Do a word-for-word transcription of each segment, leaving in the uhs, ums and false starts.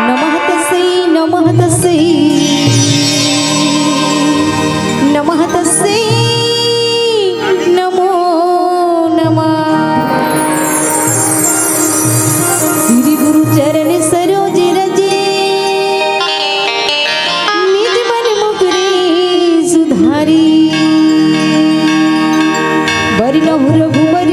नमः तस्सै, नमः तस्सै, नमः तस्सै, नमो नमः। श्री गुरु चरण सरोज रज, निज मन मुकुरे सुधारी। बरनहु रघुबर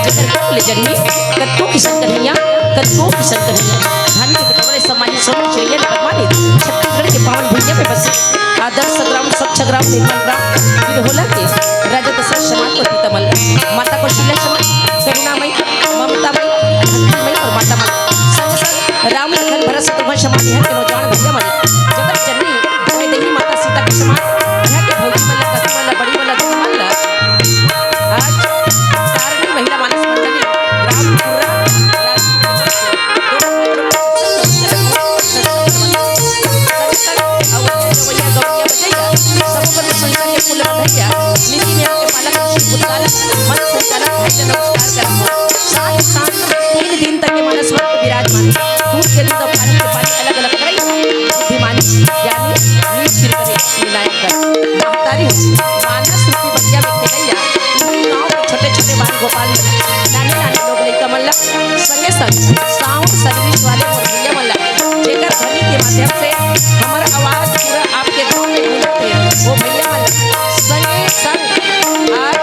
जेकर कोख ले जनमी, कतको किसन कन्हैया, कतको किसन कन्हैया। धन के बटोरे सम्मानित सोनू चिड़िया ने बदमानी छत्तीसगढ़ के पावन भुइयां में बसे आदर्श ग्राम, स्वच्छ ग्राम, निर्मल ग्राम, बिरहोला के राजा दशरथ समान पति तमल, माता कौशल्या समान करुणामयी, ममतामयी, भक्तिमयी और माता मन। संग संग राम लखन भरत शत्रुघ्न समान यहाँ के नौजवान भैया मन, जगत जननी वैदेही माता सीता के समान यहाँ के भौजी मन ला, काकी मन ला, बड़ी मन ला, दीदी मन ला, आज तारणी महिला मानस मंडली रामपुरा राजपूत के दोनों साथ ही साथ तीन दिन तक ये मानस मंडप विराजमान। दूध के दूध और पानी के पानी अलग अलग करई, बुद्धिमानी ज्ञानी नीच गिर करे विनायक कर। महतारी हो, मानस रूपी बगिया में खेलैया, इन्हीं गाँव के छोटे छोटे बाल गोपाल मन, नाने नाने लोग लइका मन ला, संगे संग साउंड सर्विस वाले मोर भैया मन ला, जेकर ध्वनि के माध्यम से हमर आवाज पूरा आपके गांव में गूंजत हे, वो भैया मन संगे संग आज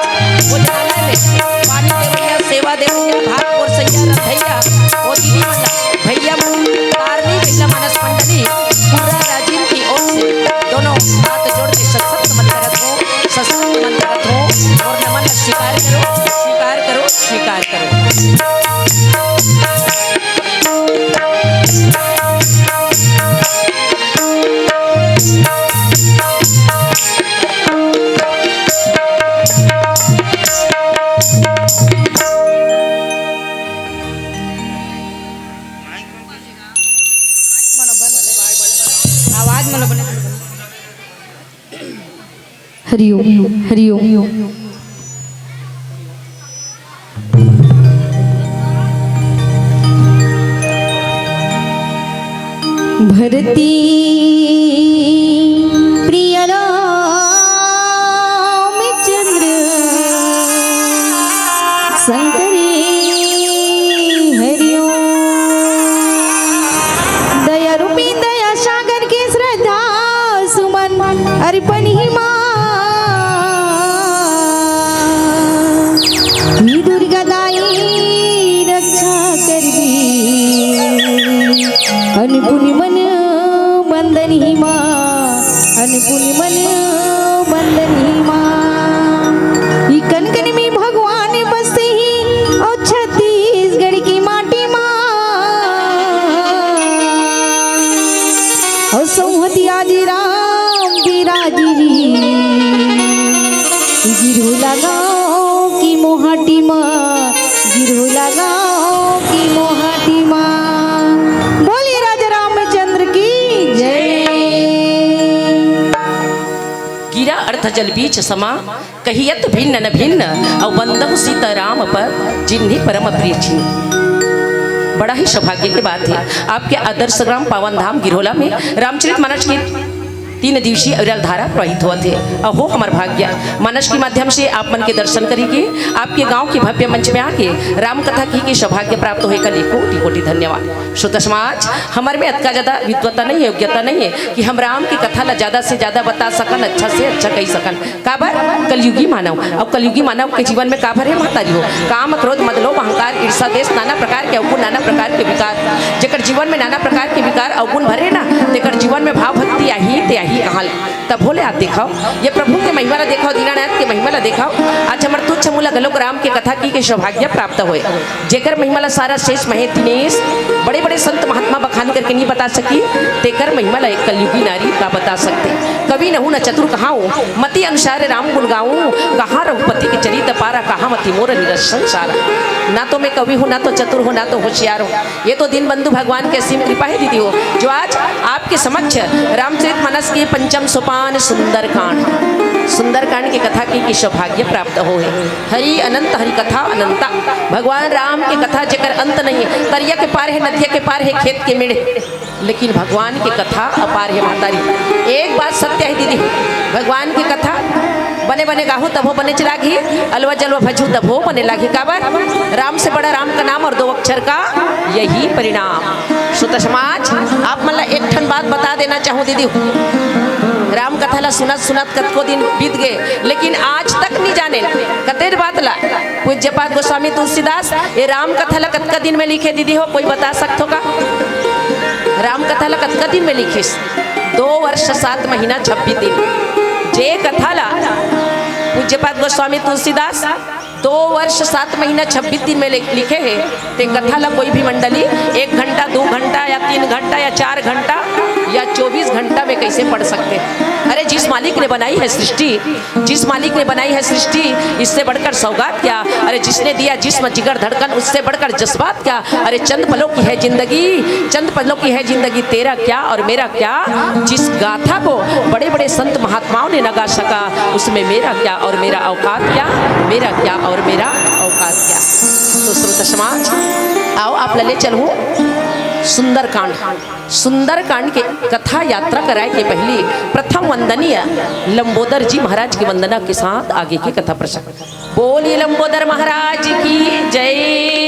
भोजनालय में पानी देवैया, सेवा देवैया, भात परोसैया, रंधैया, वो दीदी मन ला, भैया मन, तारनी महिला मानस मंडली, पूरा राजिम की ओर से दोनों हाथ जोड़ के सशक्त नमन करत हूँ, सशक्त नमन करत हूँ और नमन स्वीकार करो, स्वीकार करो, स्वीकार करो। आवाज मन बने। हरिओम, हरिओम। भरती प्रिय रामचंद्र शंकरी हरिओम। दया रूपी दया सागर के श्रद्धा सुमन अर्पण ही माँ। ही दुर्गा दाई रक्षा करबी। अनपुन मन बंदन ही माँ, अनपुन मन बंदन ही माँ। ई कनकन में भगवान बसे ही और छत्तीसगढ़ की माटी माँ। और सौहती आज राम विराजी ही। गिरहुला गाँव की मोहाटी माँ, गिरहुला गाँव की मोहाटी माँ। बोलिए राजा रामचंद्र की जय। गिरा अर्थ जल बीच समा, कहियत भिन्न न भिन्न, अउ बंदहु सीता राम पर, जिन्हीं परम प्रिय चिन्ह। बड़ा ही सौभाग्य की बात है, आपके आदर्श ग्राम पावन धाम गिरहोला में रामचरित मानस के तीन दिवसीय अविरल धारा प्रवाहित होवत हे। अहो हमर भाग्य, मानस के माध्यम से आप मन के दर्शन करी के, आपके गांव के भव्य मंच में आके राम कथा की के सौभाग्य प्राप्त होए का लिए कोटि कोटि धन्यवाद। श्रोता समाज, हमर में अतका ज्यादा विद्वता नहीं है, योग्यता नहीं है कि हम राम की कथा ला ज्यादा से ज्यादा बता सकन, अच्छा से अच्छा कही सकन। काबर? कलयुगी मानव। अब कलयुगी मानव के जीवन में काबर हे महतारी हो? काम, क्रोध, मद, लोभ, अहंकार, ईर्षा, द्वेष, नाना प्रकार के अवगुण, नाना प्रकार के विकार। जेकर जीवन में नाना प्रकार के विकार अवगुण भरे ना, तेकर जीवन में भाव भक्ति आही ते आही कहाँ ले? तभो ले आप देखाओ, ये प्रभु के महिमा ला देखाओ, दीनानाथ के महिमा ला देखाओ। आज हमर तुच्छ मूला घलोक राम के कथा की के सौभाग्य प्राप्त होए। जेकर महिमा ला सारा शेष महे दिनेश, बड़े-बड़े संत महात्मा बखान करके नहीं बता सकी, तेकर महिमा ला एक कलयुगी नारी का बता सकते। कवि नहु न चतुर कहाऊं, मति अनुसार राम गुण गाऊं, कहाँ रघुपति के चरित पारा, कहाँ मति मोर निरस संसारा। ना तो मैं कवि हूँ, ना तो चतुर हूँ, ना तो होशियार हूँ। ये तो दीनबंधु भगवान के असीम कृपा है दीदी हो, जो आज आपके समक्ष रामचरित मानस के पंचम सोपान सुंदरकांड, सुंदरकांड की कथा की, की सौभाग्य प्राप्त होए। हरि अनंत, हरि कथा अनंता। भगवान राम के कथा जेकर अंत नहीं है। तरिया के पार है, नदिया के पार है, खेत के मेड़ है, लेकिन भगवान के कथा अपार है महतारी। एक बात सत्य है दीदी, भगवान के कथा बने बने गाहू तभो बने लागही, अलवा जलवा भजू तभो बने लागही। काबर? राम से बड़ा राम का नाम और दो अक्षर का यही परिणाम। श्रोता समाज, आप मन ला एक ठन बात बता देना चाहूँ दीदी, राम कथा ला सुनत सुनत कतको दिन बीत गे, लेकिन आज तक नहीं जाने कतेर बात ला। पूज्यपाद गोस्वामी तुलसीदास ये राम कथा ला कतका दिन में लिखे दीदी हो, कोई बता सकत हो का? राम कथा ला कतका दिन में लिखिस? दो वर्ष सात महीना छब्बीस दिन। जे कथा ला पूज्यपाद गोस्वामी तुलसीदास दो वर्ष सात महीना छब्बीस दिन में ले- लिखे हे, ते कथा ला कोई भी मंडली एक घंटा, दो घंटा या तीन घंटा या चार घंटा या चौबीस घंटा में कैसे पढ़ सकते हैं? अरे, जिस मालिक ने बनाई है सृष्टि, जिस मालिक ने बनाई है सृष्टि, इससे बढ़कर सौगात क्या? अरे, जिसने दिया जिस्म जिगर धड़कन, उससे बढ़कर जज्बात क्या? अरे, चंद पलों की है जिंदगी, चंद पलों की है जिंदगी, तेरा क्या और मेरा क्या? जिस गाथा को बड़े बड़े संत महात्माओं ने न गा सका, उसमें मेरा क्या और मेरा औकात क्या? मेरा क्या और मेरा औकात क्या? तो श्रोता समाज, आओ आप ला ले चलूं सुंदरकांड। सुंदरकांड के कथा यात्रा कराए के पहली प्रथम वंदनीय लंबोदर जी महाराज की वंदना के साथ आगे की कथा प्रसंग। बोलिए लंबोदर महाराज की जय।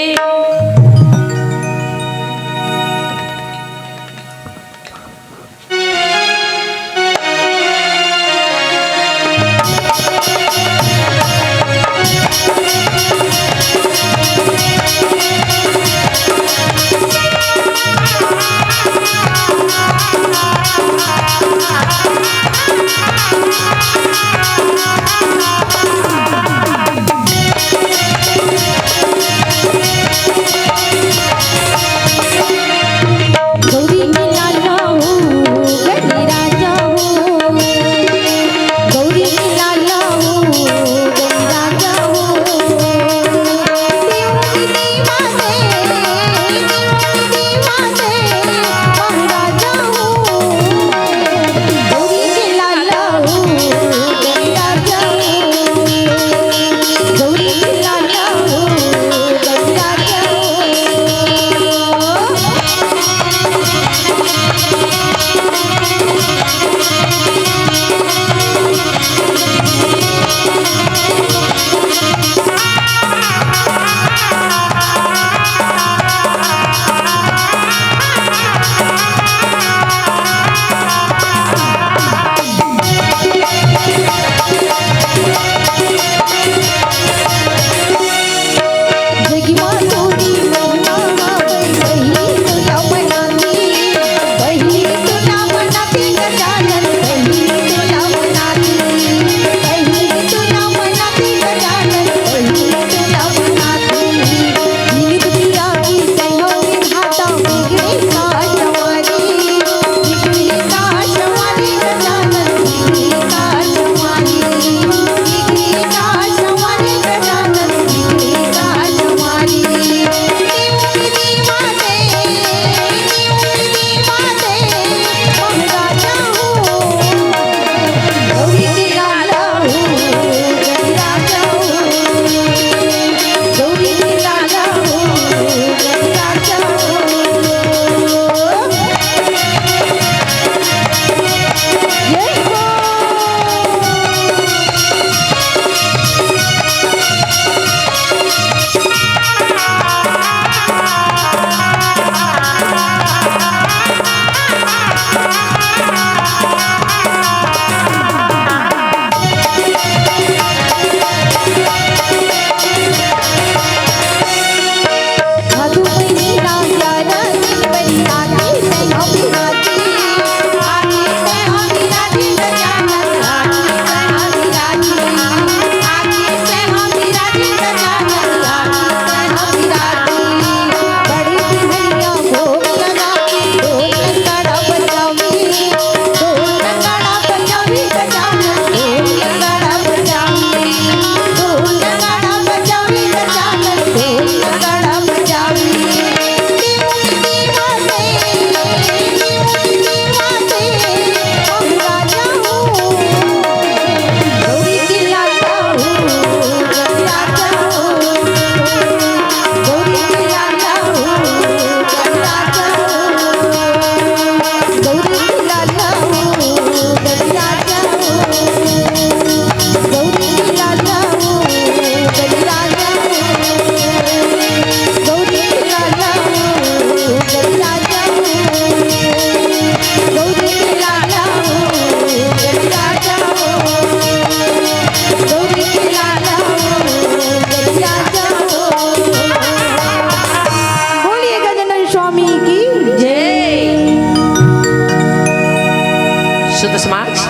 आज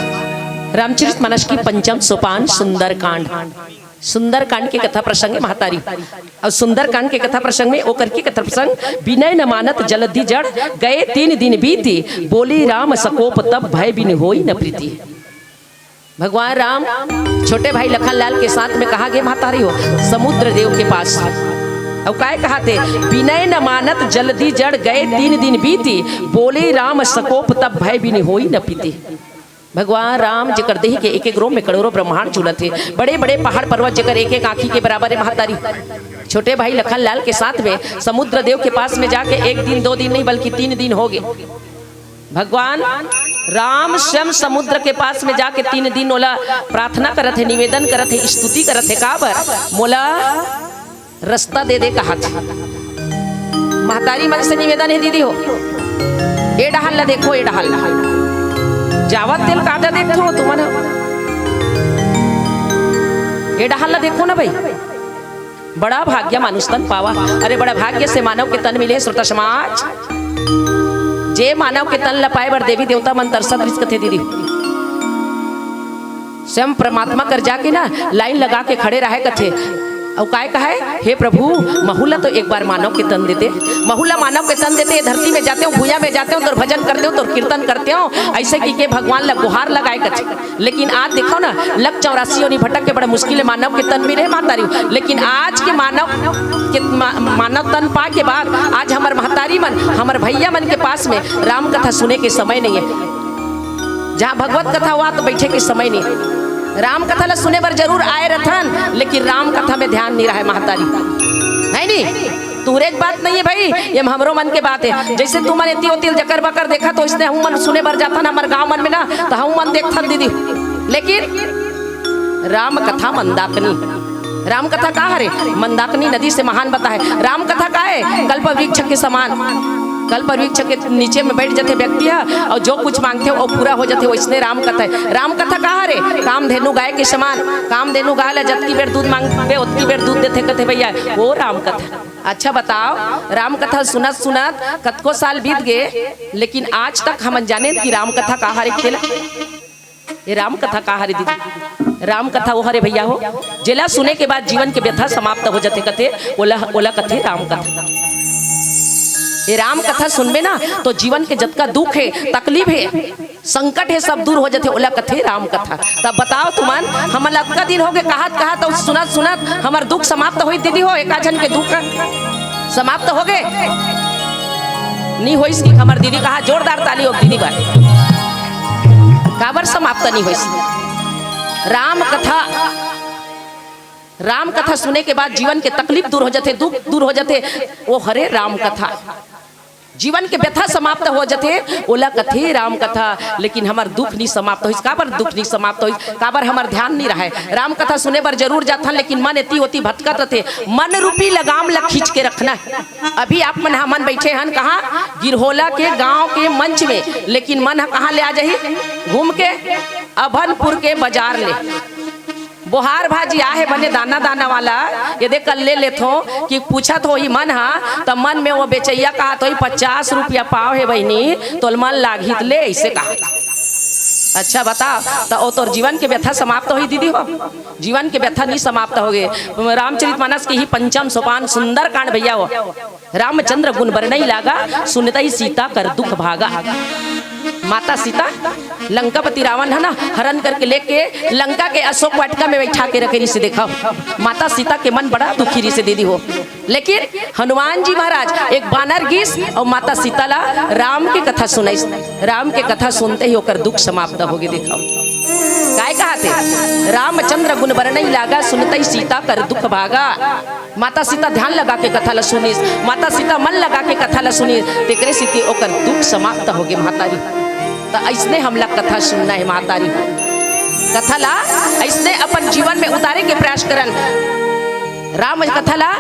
रामचरित मानस की पंचम सोपान सुंदरकांड, सुंदरकांड के कथा प्रसंग में महतारी, अउ सुंदरकांड के कथा प्रसंग में ओकर के कथा प्रसंग, बिनय न मानत जलधि जड़, गए तीन दिन बीती, बोले राम सकोप तब भय बिन होई न प्रीति। भगवान राम छोटे भाई लखन लाल के साथ में कहाँ गे महतारी हो? समुद्र देव के पास। अउ काय कहाथे? बिनय न मानत जलधि जड़, गए तीन दिन बीती, बोले राम सकोप तब भय बिन होई न प्रीति। भगवान राम जेकर देह के एक एक रोम में करोड़ों ब्रह्मांड झूलत हे, बड़े बड़े पहाड़ पर्वत जेकर एक एक आंखी के बराबर हे महतारी। छोटे भाई लखन लाल के साथ में समुद्र देव के पास में जाके एक दिन दो दिन नहीं बल्कि तीन दिन हो गे। भगवान राम स्वयं समुद्र के पास में जाके तीन दिन ओला प्रार्थना करत हे, निवेदन करत हे, स्तुति करत हे। काबर? मोला रास्ता दे दे कहाथे। महतारी मन से निवेदन हे दीदी हो, ए डहर ला देखो, ए डहर ला। जावत तेल कादा देखथो तुमन ह? ए डहर ला देखो ना भाई, बड़ा भाग्य मानुष तन पावा। अरे बड़ा भाग्य से मानव के तन मिले हे श्रोता समाज। जे मानव के तन ला पाए बर देवी देवता मन तरसत रिहिस कथे दीदी। स्वयं परमात्मा कर जाके ना लाइन लगा के खड़े रहे कथे। अउ काय कहे, हे प्रभु, महू ला तो एक बार मानव के तन देते, महू ला मानव के तन देते, ये धरती में जाते हो, भुइयां में जाते हो, तोर भजन करते हो, तोर कीर्तन करते हो, ऐसे की के भगवान ला गुहार लगाए कथे। लेकिन आज देखो ना, लख चौरासी योनि भटक के बड़ा मुश्किल हे मानव के तन मिले महतारी। लेकिन आज के मानव के मा-, मानव तन पा के बाद आज हमर महतारी मन, हमर भैया मन के पास में राम कथा सुने के समय नहीं हे। जहाँ भगवत कथा होवत हे तो बैठे के समय नहीं। राम कथा ला सुने बर जरूर आए रथन, लेकिन राम कथा में ध्यान नहीं रहे महतारी, है नी? तुहरे के बात नहीं हे भाई, ये हमरो मन के बात हे। जैसे तुमन एती ओती जकर बकर देखत हो, ओइसने हमू मन सुने बर जाथन हमर गांव मन में ना, तो हमू मन देखथन दीदी। लेकिन राम कथा मंदाकिनी, राम कथा का हरे? मंदाकिनी नदी से महान बताए। राम कथा का हे? कल्प वृक्ष के समान। कल्प वृक्ष के नीचे में बैठ जाथे व्यक्ति ह, अउ जो कुछ मांगथे वो पूरा हो जाथे, वैसने राम कथा हे। राम कथा का हरे? कामधेनु गाय के समान। कामधेनु गाय ला जतकी बेर दूध मांगबे, ओतकी बेर दूध देथे, कथे भैया, वो राम कथा। अच्छा बताओ, राम कथा सुनत सुनत कतको साल बीत गे, लेकिन आज तक हमन जाने कि राम कथा का हरे? तेला ये राम कथा का हरे दीदी? राम कथा वो हरे भैया हो, जेला सुने के बाद जीवन के व्यथा समाप्त हो जाथे कथे, ओला, ओला कथे राम कथा। ये राम कथा सुनबे ना तो जीवन के जतका दुख हे, तकलीफ हे, संकट हे, सब दूर हो जाथे, ओला कथे राम कथा। तब बताओ तुमन, हमन ला अतका दिन हो गे कहत कहत अउ सुनत सुनत हमर दुख समाप्त होई दीदी हो? एका झन के दुख समाप्त हो गे? नी होइस कि हमर दीदी कहा जोरदार ताली हो दीदी बर। काबर समाप्त नहीं होइस? राम कथा, राम कथा सुने के बाद जीवन के तकलीफ दूर हो जाथे, दुख दूर हो जाथे, वो हरे राम कथा। जीवन के व्यथा समाप्त हो जाथे, ओला कथे राम कथा। लेकिन हमर दुख नहीं समाप्त होइस। काबर दुख नहीं समाप्त होइस? काबर हमर ध्यान नहीं रहे। राम कथा सुने बर जरूर जाथन, लेकिन मन एती ओती भटकत रथे। मन रूपी लगाम ला खींच के रखना हे। अभी आप मन हमन बैठे हन कहाँ? गिरहोला के गांव के मंच में, लेकिन मन ह कहाँ ले आ जाही? घूम के अभनपुर के बाजार ले। बोहार भाजी आहे बने दाना दाना वाला, ये दे कल्ले लेथो कि पूछत होही मन हा, त मन में वो बेचैया कहत होही, "पचास रुपया पाव हे बहिनी, तोल मन लागही त ले," ऐसे कहा। अच्छा बता, त ओ तोर जीवन के व्यथा समाप्त होही दीदी हो? जीवन के व्यथा नहीं समाप्त होगे। रामचरित मानस के ही पंचम सोपान सुंदरकांड भैया हो। रामचंद्र गुन बरनई लागा, सुनतई सीता कर दुख भागा। माता सीता लंकापति रावण है ना, हरण करके लेके लंका के अशोक वाटिका में बैठा के रखे रिहिसे। देखा, माता सीता के मन बड़ा दुखी रिहिसे दीदी हो। लेकिन हनुमान जी महाराज एक बानर गिस अउ माता सीता ला राम के कथा सुनाइस। राम के कथा सुनते ही ओकर दुख समाप्त होगे। देखा, काय कहाथे? रामचंद्र गुन बरनई लागा, सुनतई सीता कर दुख भागा। माता सीता ध्यान लगा के कथा ला सुनिस, माता सीता मन लगा के कथा ला सुनिस, तेकरे सेती ओकर दुख समाप्त होगे महतारी। त अइसने हमला कथा सुनना हे महतारी, कथा ला अइसने अपन जीवन में उतारे के प्रयास करन, राम कथा ला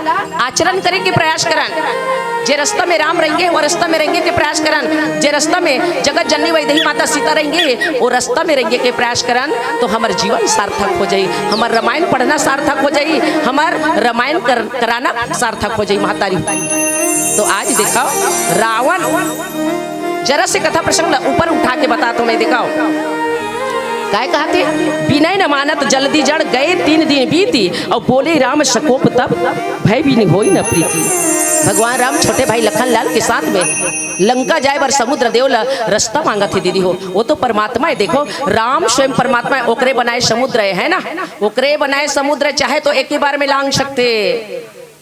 आचरण करे के प्रयास करन। जे रास्ता में राम रेंगे, वो रास्ता में रेंगे के प्रयास करन। जे रास्ता में जगत जननी वैदेही माता सीता रेंगे, वो रास्ता में रेंगे के प्रयास करन, तो हमर जीवन सार्थक हो जाई, हमर रामायण पढ़ना सार्थक हो जाई, हमर रामायण कर, कराना सार्थक हो जाई महतारी। तो आज देखा, रावण, जरा से कथा प्रसंग ला ऊपर उठा के बतात हों मैं, देखा, काय कहत हे? "बिनय न मानत जल्दी जड़, गए तीन दिन बीती, अउ बोले राम सकोप तब, भय बिन होई न प्रीति।" भगवान राम छोटे भाई लखन लाल के साथ में लंका जाए बर समुद्र देव ला रास्ता मांगत हे दीदी हो। वो तो परमात्मा हे, देखो, राम स्वयं परमात्मा हे, ओकरे बनाए समुद्र हे, है ना? ओकरे बनाए समुद्र चाहे तो एक ही बार में लांघ सकथे।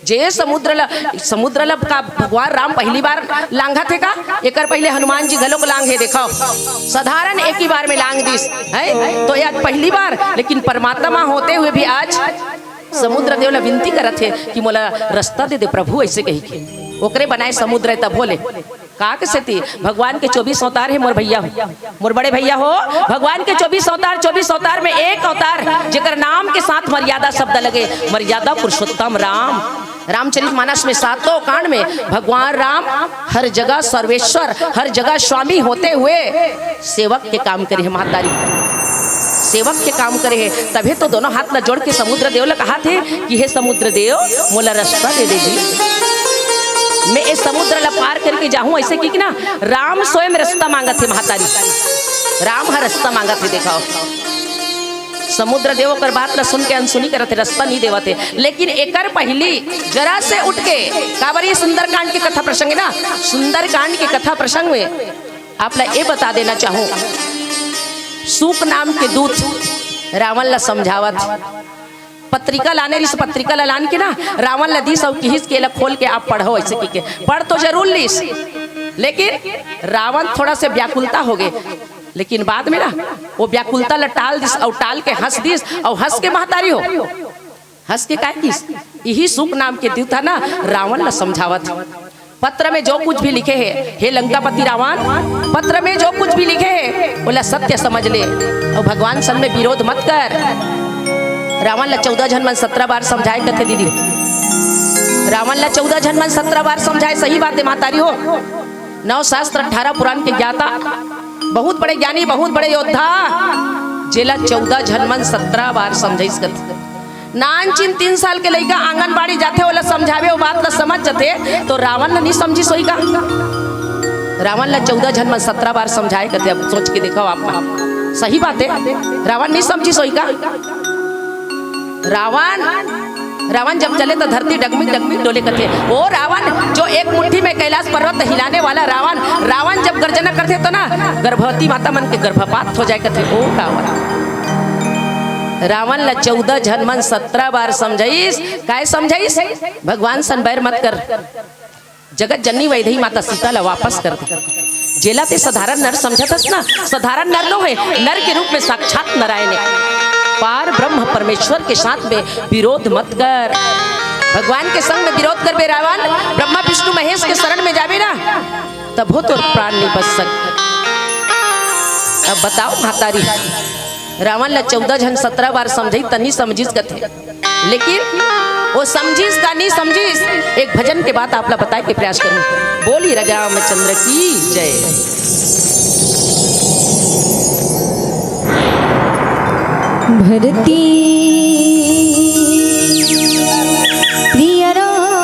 जे समुद्र ला, समुद्र ला का भगवान राम पहली बार लांघत हे का? एकर पहले हनुमान जी घलोक लांघे, देखो, साधारण एक ही बार में लांघ दिस, है तो ये आज पहली बार, लेकिन परमात्मा होते हुए भी आज समुद्र देव ला विनती करत हे कि मोला रास्ता दे दे प्रभु, ऐसे कही के। ओकरे बनाए समुद्र हे तब बोले, का के सेती भगवान के चौबीस अवतार हे मोर भैया हो, मोर बड़े भैया हो। भगवान के चौबीस अवतार, चौबीस अवतार में एक अवतार जेकर नाम के साथ मर्यादा शब्द लगे, मर्यादा पुरुषोत्तम राम। रामचरित मानस में सातों कांड में भगवान राम हर जगह सर्वेश्वर, हर जगह स्वामी होते हुए सेवक के काम करे हे महतारी, सेवक के काम करे हे। तभे तो दोनों हाथ ला जोड़ के समुद्र देव ला कहत हे कि हे समुद्र देव, मोला रास्ता दे दे जी, मैं इस समुद्र ला पार करके जाहूं। ऐसे कि ना, राम स्वयं रास्ता मांगत हे महतारी, राम ह रास्ता मांगत हे। देखो, समुद्र देव ओकर बात ला सुन के अनसुनी करत हे, रास्ता नहीं देवत हे, लेकिन एकर पहली जरा से उठ के, काबर ये सुंदरकांड के कथा प्रसंग हे ना, सुंदरकांड के कथा प्रसंग में आप ला ये बता देना चाहूं, सूक नाम के दूत रावण ला समझावत, पत्रिका लाने रिस, पत्रिका ला लान के ना रावण ला दिस अउ किहिस के एला खोल के आप पढ़ो, ऐसे कहि के। पढ़ तो जरूर लिस, लेकिन रावण थोड़ा से व्याकुलता हो गए। लेकिन बाद में ना वो व्याकुलता ला टाल दिस अउ टाल के हंस दिस अउ हंस के महतारी हो, हंस के काय किस, इही सूक नाम के दूत ह ना रावण ला समझावत हे। पत्र में जो कुछ भी लिखे हे, हे लंकापति रावण, पत्र में जो कुछ भी लिखे हे, ओला सत्य समझ ले। अउ भगवान संग में विरोध मत कर। रावण ला चौदह झन मन सत्रह बार समझाए कथे दीदी। रावण ला चौदह झन मन सत्रह बार समझाए, सही बात हे महतारी हो। नौ शास्त्र अठारह पुराण के ज्ञाता, बहुत बड़े ज्ञानी, बहुत बड़े योद्धा, जेला चौदह झन मन सत्रह बार समझाइस कथे। नानचिन तीन साल के लइका आंगनबाड़ी जाथे, ओला समझावे, वो बात ला समझ जथे, तो रावण ला नहीं समझिस होही का? रावण ला चौदह झन मन सत्रह बार समझाए कथे। अब सोच के देखो आप, सही बात हे, रावण नहीं समझिस होही का? रावण, रावण जब चले तो धरती डगमिग डगमिग डोले कथे। ओ रावण, जो एक मुट्ठी में कैलाश पर्वत हिलाने वाला रावण, रावण जब गर्जना करथे तो ना गर्भवती माता मन के गर्भपात हो जाए कथे। ओ रावण, रावण ला चौदह झन मन सत्रह बार समझाइस। काय समझाइस? भगवान सन बैर मत कर, जगत जननी वैदेही माता सीता ला वापस कर दे। जेला ते साधारण नर समझत हस ना, साधारण नर नो हे, नर के रूप में साक्षात नारायण हे। पार ब्रह्म परमेश्वर के साथ में विरोध मत कर। भगवान के संग में विरोध करबे रावण, ब्रह्मा विष्णु महेश के शरण में जाबे ना, तभो तोर प्राण नहीं बच सक। अब बताओ महतारी, रावण ला चौदह झन सत्रह बार समझाइस त नहीं समझिस कथे, लेकिन वो समझिस का नहीं समझिस, एक भजन के बाद आप ला बताए के प्रयास करूं। बोली राम रामचंद्र की जय। भरती प्रिय रामचंद्र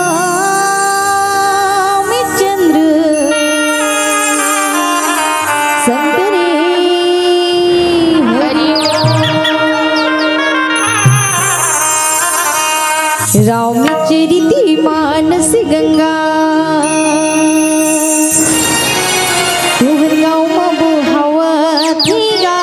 शंकरे हरि। रामचरित मानस गंगा, तुहर गाँव म बोहावत हे गा।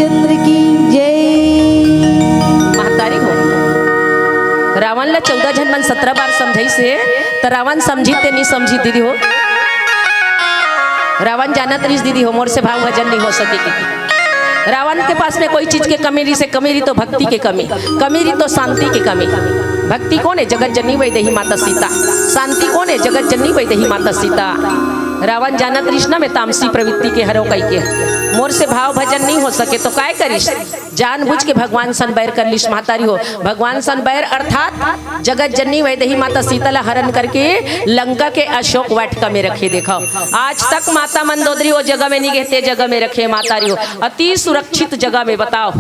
चंद्र की जय। महतारी हो, रावण ला चौदह झन मन सत्रह बार समझाइस हे, त रावण समझी ते नहीं समझी दीदी हो। रावण जानत रहिस दीदी हो, मोर से भाव भजन नहीं हो सके। रावण के पास में कोई चीज के कमी रहिस हे, कमी रही तो भक्ति के कमी, कमी रही तो शांति के कमी। भक्ति कोन हे? जगत जननी वैदेही माता सीता। शांति कोन हे? जगत जननी वैदेही माता सीता। रावण जानत रहिस ना, मैं तामसी प्रवृत्ति के हरव कहिके, मोर से भाव भजन नहीं हो सके, तो काय करिस? जानबूझ के भगवान सन बैर कर लिस महतारी हो। भगवान सन बैर अर्थात जगत जननी वैदेही माता सीता ला हरण करके लंका के अशोक वाटिका में रखे। देखो, आज तक माता मंदोदरी वो जगह में नहीं गे हे, ते जगह में रखे महतारी हो, अति सुरक्षित जगह में। बताओ,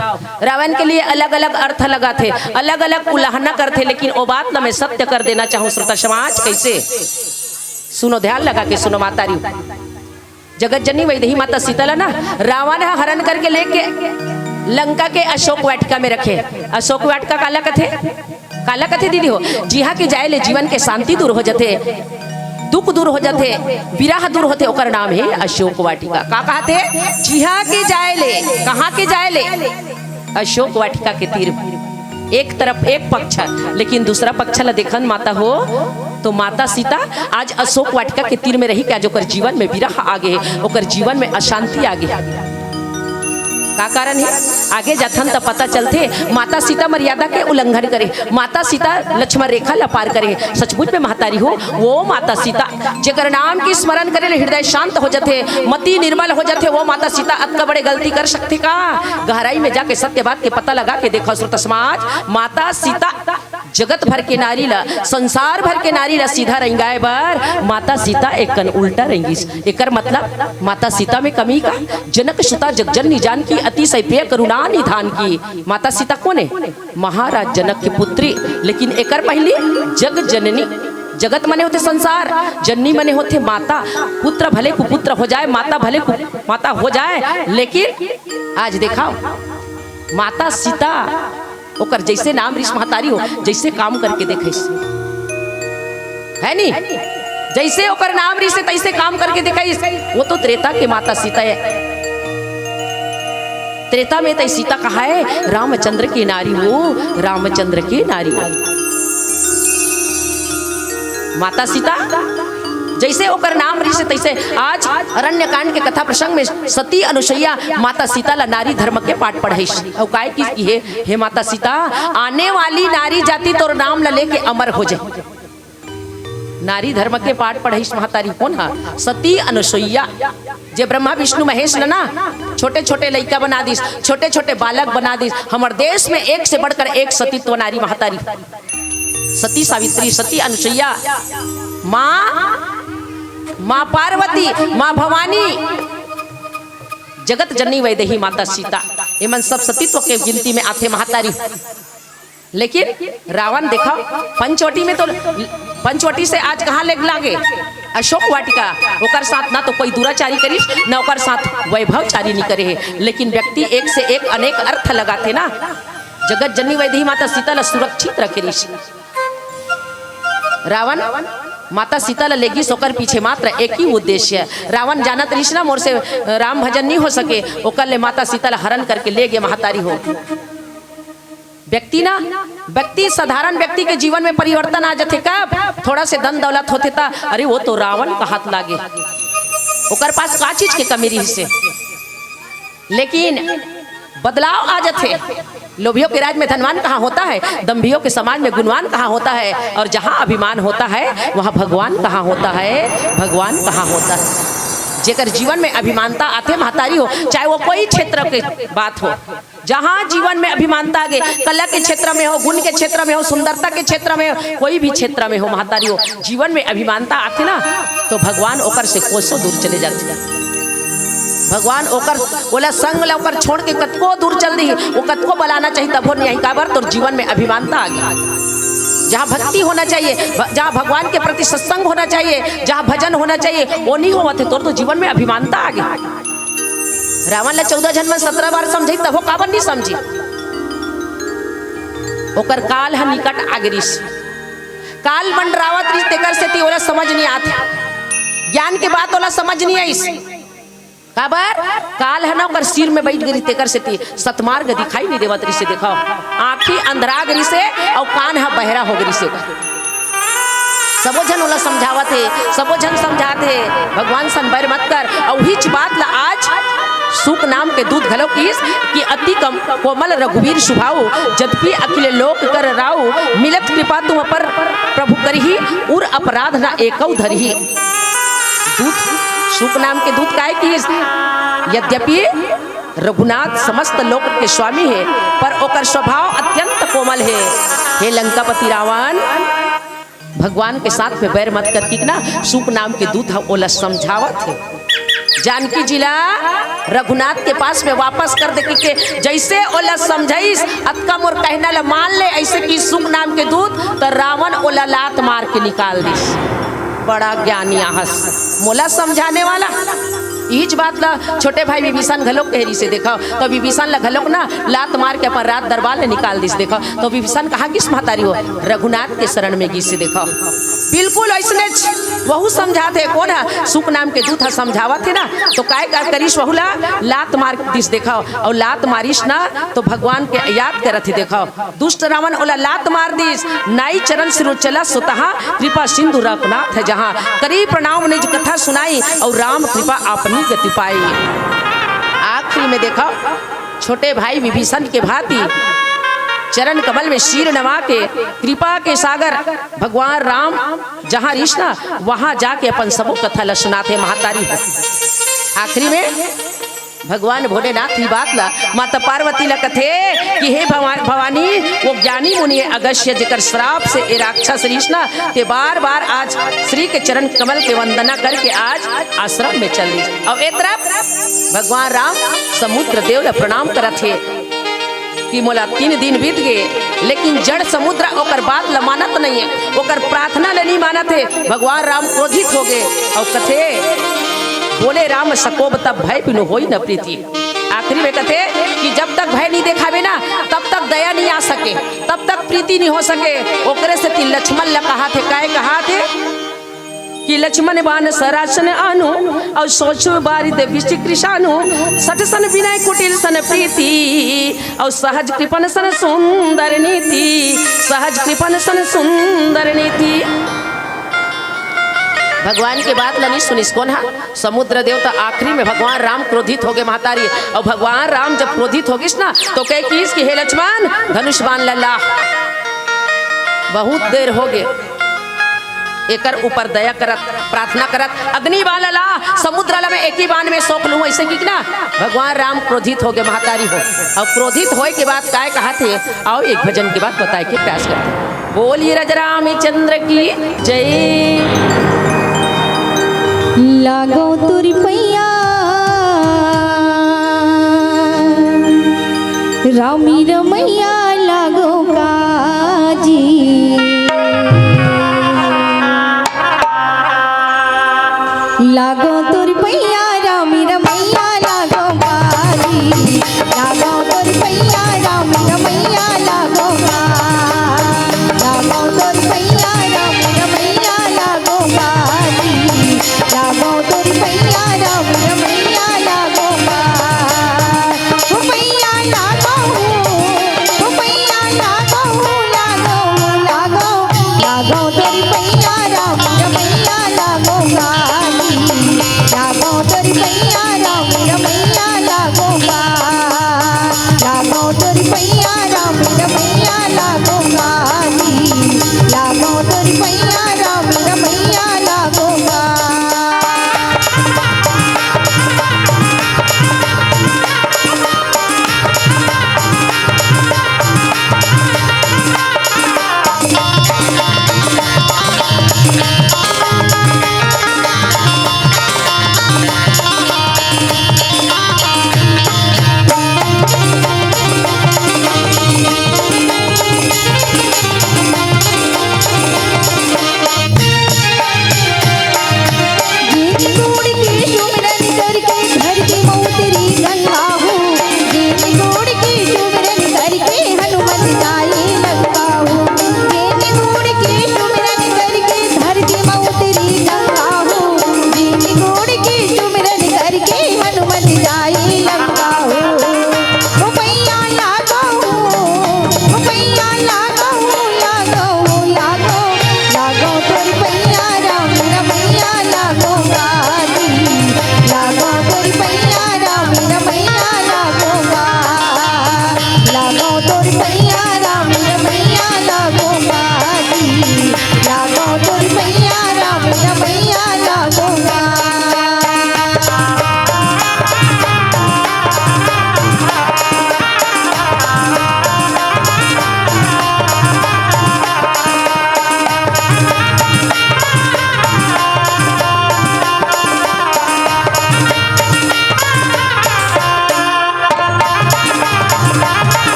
रावण के लिए अलग-अलग अर्थ लगाथे, अलग-अलग उलाहना करथे, लेकिन वो बात ला मैं सत्य कर देना चाहूँ श्रोता समाज। कैसे? सुनो, ध्यान लगा के सुनो महतारी हो। जगत जननी वैदेही माता सीता ला ना रावण ह हरण करके लेके लंका के अशोक वाटिका में रखे। अशोक वाटिका काला कथे? काला कथे दीदी हो? जिहाँ के जाए ले जीवन के शांति दूर हो जाथे, दुख दूर हो जाथे, विरह दूर होथे, ओकर नाम हे अशोक वाटिका। का कहथे? जिहाँ के जाए ले, कहाँ के जाए ले? अशोक वाटिका के तीर। एक तरफ एक पक्ष, लेकिन दूसरा पक्ष ला देखन माता हो, तो माता सीता आज अशोक वाटिका के तीर में रहिके आज ओकर जीवन में विरह आ गे हे, ओकर जीवन में अशांति आ गे हे। का कारण हे? आगे जाथन त पता चलथे। माता सीता मर्यादा के उल्लंघन करे, माता सीता लक्ष्मण रेखा ला पार करे। सचमुच में महतारी हो, वो माता सीता जेकर नाम के स्मरण करे ले हृदय शांत हो जाथे, मति निर्मल हो जाथे, वो माता सीता अतका बड़े गलती कर सकथे का? गहराई में जाके सत्य बात के पता लगा के देखो श्रोता समाज, माता सीता जगत भर के नारी ला, संसार भर के नारी ला सीधा रेंगाए बर माता सीता एक कन उल्टा रेंगिस। एकर मतलब माता सीता में कमी का? जनक सुता जगजननी जानकी अतिशय प्रिय करुणा निधान की। माता सीता कोन हे? महाराज जनक के पुत्री। लेकिन एकर पहिली जग जननी, जगत मने होथे संसार, जननी मने होथे माता। पुत्र भले कुपुत्र हो जाए, माता भले कु-, माता हो जाए, लेकिन आज देखाव, माता सीता ओकर जैसे नाम रिस महतारी हो, जैसे काम करके देखइस, है नी? जैसे ओकर नाम रिस तैसे काम करके देखइस। वो तो त्रेता के माता सीता हे। त्रेता में तै सीता कहाए, रामचंद्र के नारी हो, रामचंद्र के नारी हो। माता सीता जैसे ओकर नाम रिस तैसे। आज अरण्य कांड के कथा प्रसंग में सती अनुसुईया माता सीता ला नारी धर्म के पाठ पढ़ाइस। अउ काय की, की हे, हे माता सीता, आने वाली नारी जाति तोर नाम ला लेके अमर हो जाए। नारी धर्म के पाठ पढ़ाइस महतारी। कोन हा? सती अनुसुईया। जे ब्रह्मा विष्णु महेश ल ना छोटे छोटे लइका बना दिस, छोटे छोटे बालक बना दिस। हमर देश में एक से बढ़कर एक सतीत्व नारी महतारी, सती सावित्री, सती अनुसुईया, माँ, माँ पार्वती, माँ भवानी, जगत जननी वैदेही माता सीता, ये मन सब सतीत्व के गिनती में आथे महतारी। लेकिन रावण देखा, पंचवटी में तो, पंचवटी से आज कहाँ लेग लागे? अशोक वाटिका। ओकर साथ ना तो कोई दुराचारी करिस, ना ओकर साथ वैभवचारी नहीं करे हे। लेकिन व्यक्ति एक से एक अनेक अर्थ लगाथे ना। जगत जननी वैदेही माता सीता ला सुरक्षित रखे रिस। रावण माता सीता ला लेगिस, ओकर पीछे मात्र एक ही उद्देश्य। रावण जानत रिस ना, मोर से राम भजन नहीं हो सके, ओकर ले माता सीता ला हरण करके ले गे महतारी हो। व्यक्ति ना, व्यक्ति, साधारण व्यक्ति के जीवन में परिवर्तन आ जाथे। कब? थोड़ा से धन दौलत होथे त, अरे वो तो रावण कहत लागे, ओकर पास का चीज के कमी रहिस हे। लेकिन बदलाव आ जाथे। लोभियों के राज में धनवान कहाँ होता है, दंभियों के समाज में गुणवान कहाँ होता है, और जहाँ अभिमान होता है वहाँ भगवान कहाँ होता है, भगवान कहाँ होता है। जेकर जीवन में अभिमानता आथे महतारी हो, चाहे वो कोई क्षेत्र के बात हो, जहाँ जीवन में अभिमानता आगे, कला के क्षेत्र में हो, गुण के क्षेत्र में हो, सुंदरता के क्षेत्र में हो, कोई भी क्षेत्र में हो महतारी हो, जीवन में अभिमानता आथे ना, तो भगवान ओकर से कोसों दूर चले जाथे। भगवान ओकर, ओला संग ला ओकर छोड़ के कतको दूर चल दिही, वो कतको बलाना चाहिए तभो नहीं आई। काबर? तोर जीवन में अभिमानता आगे। जहाँ भक्ति होना चाहिए, भ-, जहाँ भगवान के प्रति सत्संग होना चाहिए, जहाँ भजन होना चाहिए, वो नहीं होवत हे, तोर तो जीवन में अभिमानता आगे। रावण ला चौदह झन मन सत्रह बार समझाई, तभो काबर नहीं समझी? ओकर काल ह निकट आगे रिस, काल मंडरावत रिस, तेकर सेती ओला समझ नहीं आत। ज्ञान के बात ओला समझ नहीं आइस। काबर? काल ह ना ओकर सिर में बइठ गे रिहिस, तेकर सेती सतमार्ग दिखाई नइ देवत रिहिसे। देखव, आँखी अंधरा गे रिहिसे अउ कान ह बहरा हो गे रिहिसे। सबो झन ओला समझावत हे, सबो झन समझात हे, भगवान सन बैर मत कर। अउ उहीच बात ला आज शुक नाम के दूत घलो किहिस कि अति कम कोमल रघुवीर सुभाऊ, जद्यपि अखिल लोक कर राऊ, मिलत कृपा तुम पर प्रभु करही, उर अपराध न एकौ धरही। दूत, शुक नाम के दूत काय किहिस? यद्यपि रघुनाथ समस्त लोक के स्वामी हे, पर ओकर स्वभाव अत्यंत कोमल हे। हे लंकापति रावण, भगवान के साथ में बैर मत कर, कहिके ना शुक नाम के दूत ह ओला समझावत हे। जानकी जी ला रघुनाथ के पास में वापस कर दे कहिके जइसे ओला समझाइस, अतका मोर कहना ला मान ले, अइसे कि शुक नाम के दूत, त रावण ओला लात मार के निकाल दिस। बड़ा ज्ञानी आहस, मोला समझाने वाला। इहीच बात ला छोटे भाई विभीषण घलोक कहे रिहिसे। देखव, त विभीषण ला घलोक ना लात मार के अपन राज दरबार ले निकाल दिस। देखव, त विभीषण कहाँ गिस महतारी हो? रघुनाथ के शरण में गिस। देखव, बिल्कुल अइसनेच वहू समझात हे। कोन ह? शुक नाम के दूत ह समझावत हे ना, त काय का करिस? वहू ला लात मार दिस। देखव, अउ लात मारिस ना, त भगवान के याद करत हे। देखव, दुष्ट रावण ओला लात मार दिस। नाई चरण सिर उचला सुतहा, कृपा सिंधु रघुनाथ जहाँ। करी प्रणाम निज कथा सुनाई, अउ राम कृपा आपनी गति पाई। आखिरी में देखव, छोटे भाई विभीषण के भांति चरण कमल में शीर नवा के कृपा के सागर भगवान राम जहाँ रिहिस ना, वहाँ जाके अपन सबो कथा ला सुनाथे महतारी हो। आखिरी में भगवान भोलेनाथ ही बात ला माता पार्वती ला कथे कि हे भवा-, भवानी, वो ज्ञानी मुनि अगस्त्य जेकर श्राप से ए राक्षस रिहिस ना, ते बार बार आज श्री के चरण कमल के वंदना करके आज आश्रम में चल दिस। अउ ए तरफ भगवान राम समुद्र देव ला प्रणाम करत हे कि मोला तीन दिन बीत गे, लेकिन जड़ समुद्र ओकर बात ला मानत नइये, ओकर प्रार्थना ला नइ मानत हे। भगवान राम क्रोधित हो गे अउ कथे, "बोले राम सकोप तब भय बिनु होई न प्रीति।" आखिरी में कथे कि जब तक भय नइ देखाबे ना, तब तक दया नइ आ सके, तब तक प्रीति नइ हो सके। ओकरे सेती लक्ष्मण ला कहाथे, काय कहाथे? कि लक्ष्मण बाण सरासन आनु, अउ सोचु बारिद विष कृषानु, सठ सन विनय कुटिल सन प्रीति, अउ सहज कृपन सन सुंदर नीति, सहज कृपन सन सुंदर नीति। भगवान के बात ल नइ सुनिस कोन हा? समुद्र देवता। आखिरी में भगवान राम क्रोधित हो गे महतारी, अउ भगवान राम जब क्रोधित हो गिस ना, त कहे किस कि हे लक्ष्मण, धनुष बाण ल ला, बहुत देर हो गे। एकर ऊपर दया करत, प्रार्थना करत, अग्नि बाण ला, समुद्र ला मैं एक ही बाण में सोख लूं, अइसे कहिके ना भगवान राम क्रोधित हो गे महतारी हो। अउ क्रोधित होय के बाद काय कहाथे, आओ एक भजन के बाद बताय के प्रयास करथे। बोलिए राजा रामचंद्र की जय। लागो तोर पैया, रामी रमैया लागो काजी। लागो तोर पैया, रामी रमैया लागो काजी। लागो तोर पैया, रामी रमैया लागो काजी। लागो तोर पैया, रामी रमैया लागो काजी। लागो तोर पैया, रामी रमैया लागो काजी। ओ पैया लागो, ओ पैया लागो, लागो, लागो, लागो तोर पैया, रामी रमैया लागो काजी।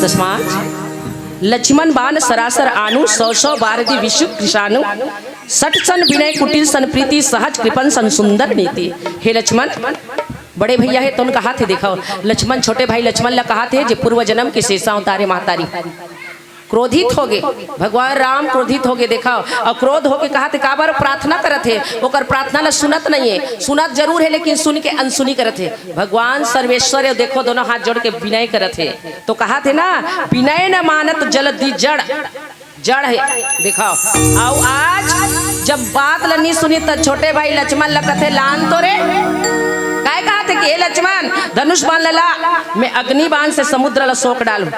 तस्मात् लक्ष्मण बाण सरासर आनु, सौ सौ बारदि विषु कृशानु। सट सन विनय कुटिल सन प्रीति, सहज कृपन सन सुंदर नीति। हे लक्ष्मण, बड़े भैया हे तोन कहा थे, देखो लक्ष्मण, छोटे भाई लक्ष्मण ला कहा थे जे पूर्व जन्म के शेषा उतारे महतारी। क्रोधित होगे, भगवान राम क्रोधित होगे, देखो, और क्रोध होके कहा थे, काबर प्रार्थना करत हे, ओकर प्रार्थना ला सुनत नहीं है, सुनत जरूर है लेकिन सुन के अनसुनी करत है। भगवान सर्वेश्वर है, देखो दोनों हाथ जोड़ के विनय करत है। तो कहा थे ना, विनय न मानत जल दी जड़, जड़ है। देखो, आओ आज जब बात ल नी सुनी त छोटे भाई लक्ष्मण ल कथे, लान तो रे, काय कहा थे कि ए लक्ष्मण, धनुष बाण ल ला, मैं अग्नि बाण से समुद्र ल सोख डालूं।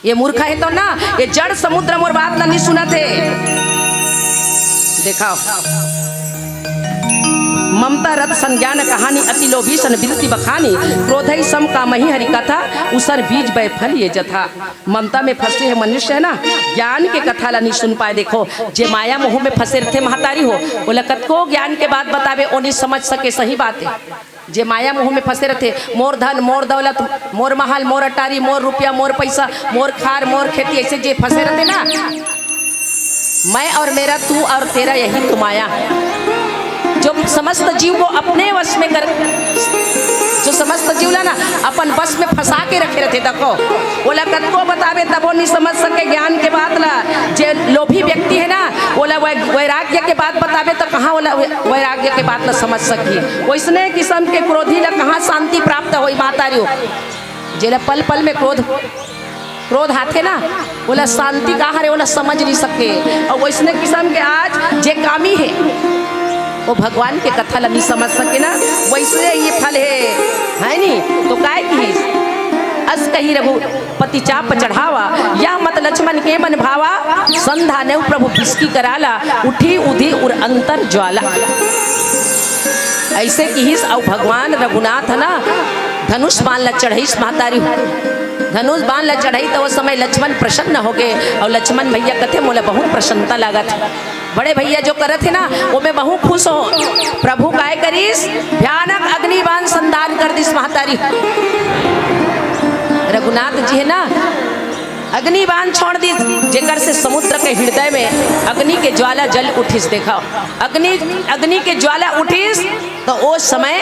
ये मूर्ख है तो ना, ये जड़ समुद्र मोर बात ल नी सुनत है। देखो, ममता रत सन ज्ञान कहानी, अति लोभी सन बिनती बखानी, क्रोधई सम का मही हरि कथा, उसन बीज बै फल ये जथा। ममता में फंसे है मनुष्य है ना, ज्ञान के कथा ला नी सुन पाए। देखो, जे माया मोह में फंसे रथे महतारी हो, ओला कतको ज्ञान के बात बतावे, ओ नी समझ सके, सही बात है। जे माया मोह में फंसे रथे, मोर धन, मोर दौलत, मोर महल, मोर अटारी, मोर रुपया, मोर पैसा, मोर खार, मोर खेती, ऐसे जे फंसे रथे ना, मैं और मेरा, तू और तेरा, यही तो माया। जो समस्त जीव को अपने वश में कर, जो समस्त जीव ला ना अपन वश में फंसा के रखे रथे, देखो, ओला कतको बतावे तबो नहीं समझ सके ज्ञान के बात ला। जे लोभी व्यक्ति है ना, ओला वै-, वैराग्य के बात बतावे तो कहाँ ओला वै-, वैराग्य के बात ला समझ सकी। वैसने किस्म के क्रोधी ला कहाँ शांति प्राप्त होई, महतारी हो। जेला पल पल में क्रोध क्रोध आथे ना, ओला शांति का हरे, ओला समझ नहीं सके। और वैसने किस्म के आज जे कामी है, वो भगवान के कथा ला नहीं समझ सके ना, वैसे ये फल है, है नी? तो काय की अस कही रघुपति चाप चढ़ावा, यह मत लक्ष्मण के मन भावा, संधाने प्रभु बिस्की कराला, उठी उधी उर अंतर ज्वाला। ऐसे किहिस अउ भगवान रघुनाथ ना धनुष बाण ला चढ़ाइस महतारी। धनुष बाण ला चढ़ाई त ओ समय लक्ष्मण प्रसन्न होगे अउ लक्ष्मण भैया कथे, मोला बहुत प्रसन्नता लागत हे। बड़े भैया जो करत हे ना, ओमे महूं खुश हों। प्रभु काय करिस, भयानक अग्नि बाण संधार कर दिस महतारी। रघुनाथ जी हे ना, अग्नि बाण छोड़ दिस, जेकर से समुद्र के हृदय में अग्नि के ज्वाला जल उठिस। देखा, अग्नि, अग्नि के ज्वाला उठिस, तो ओ समय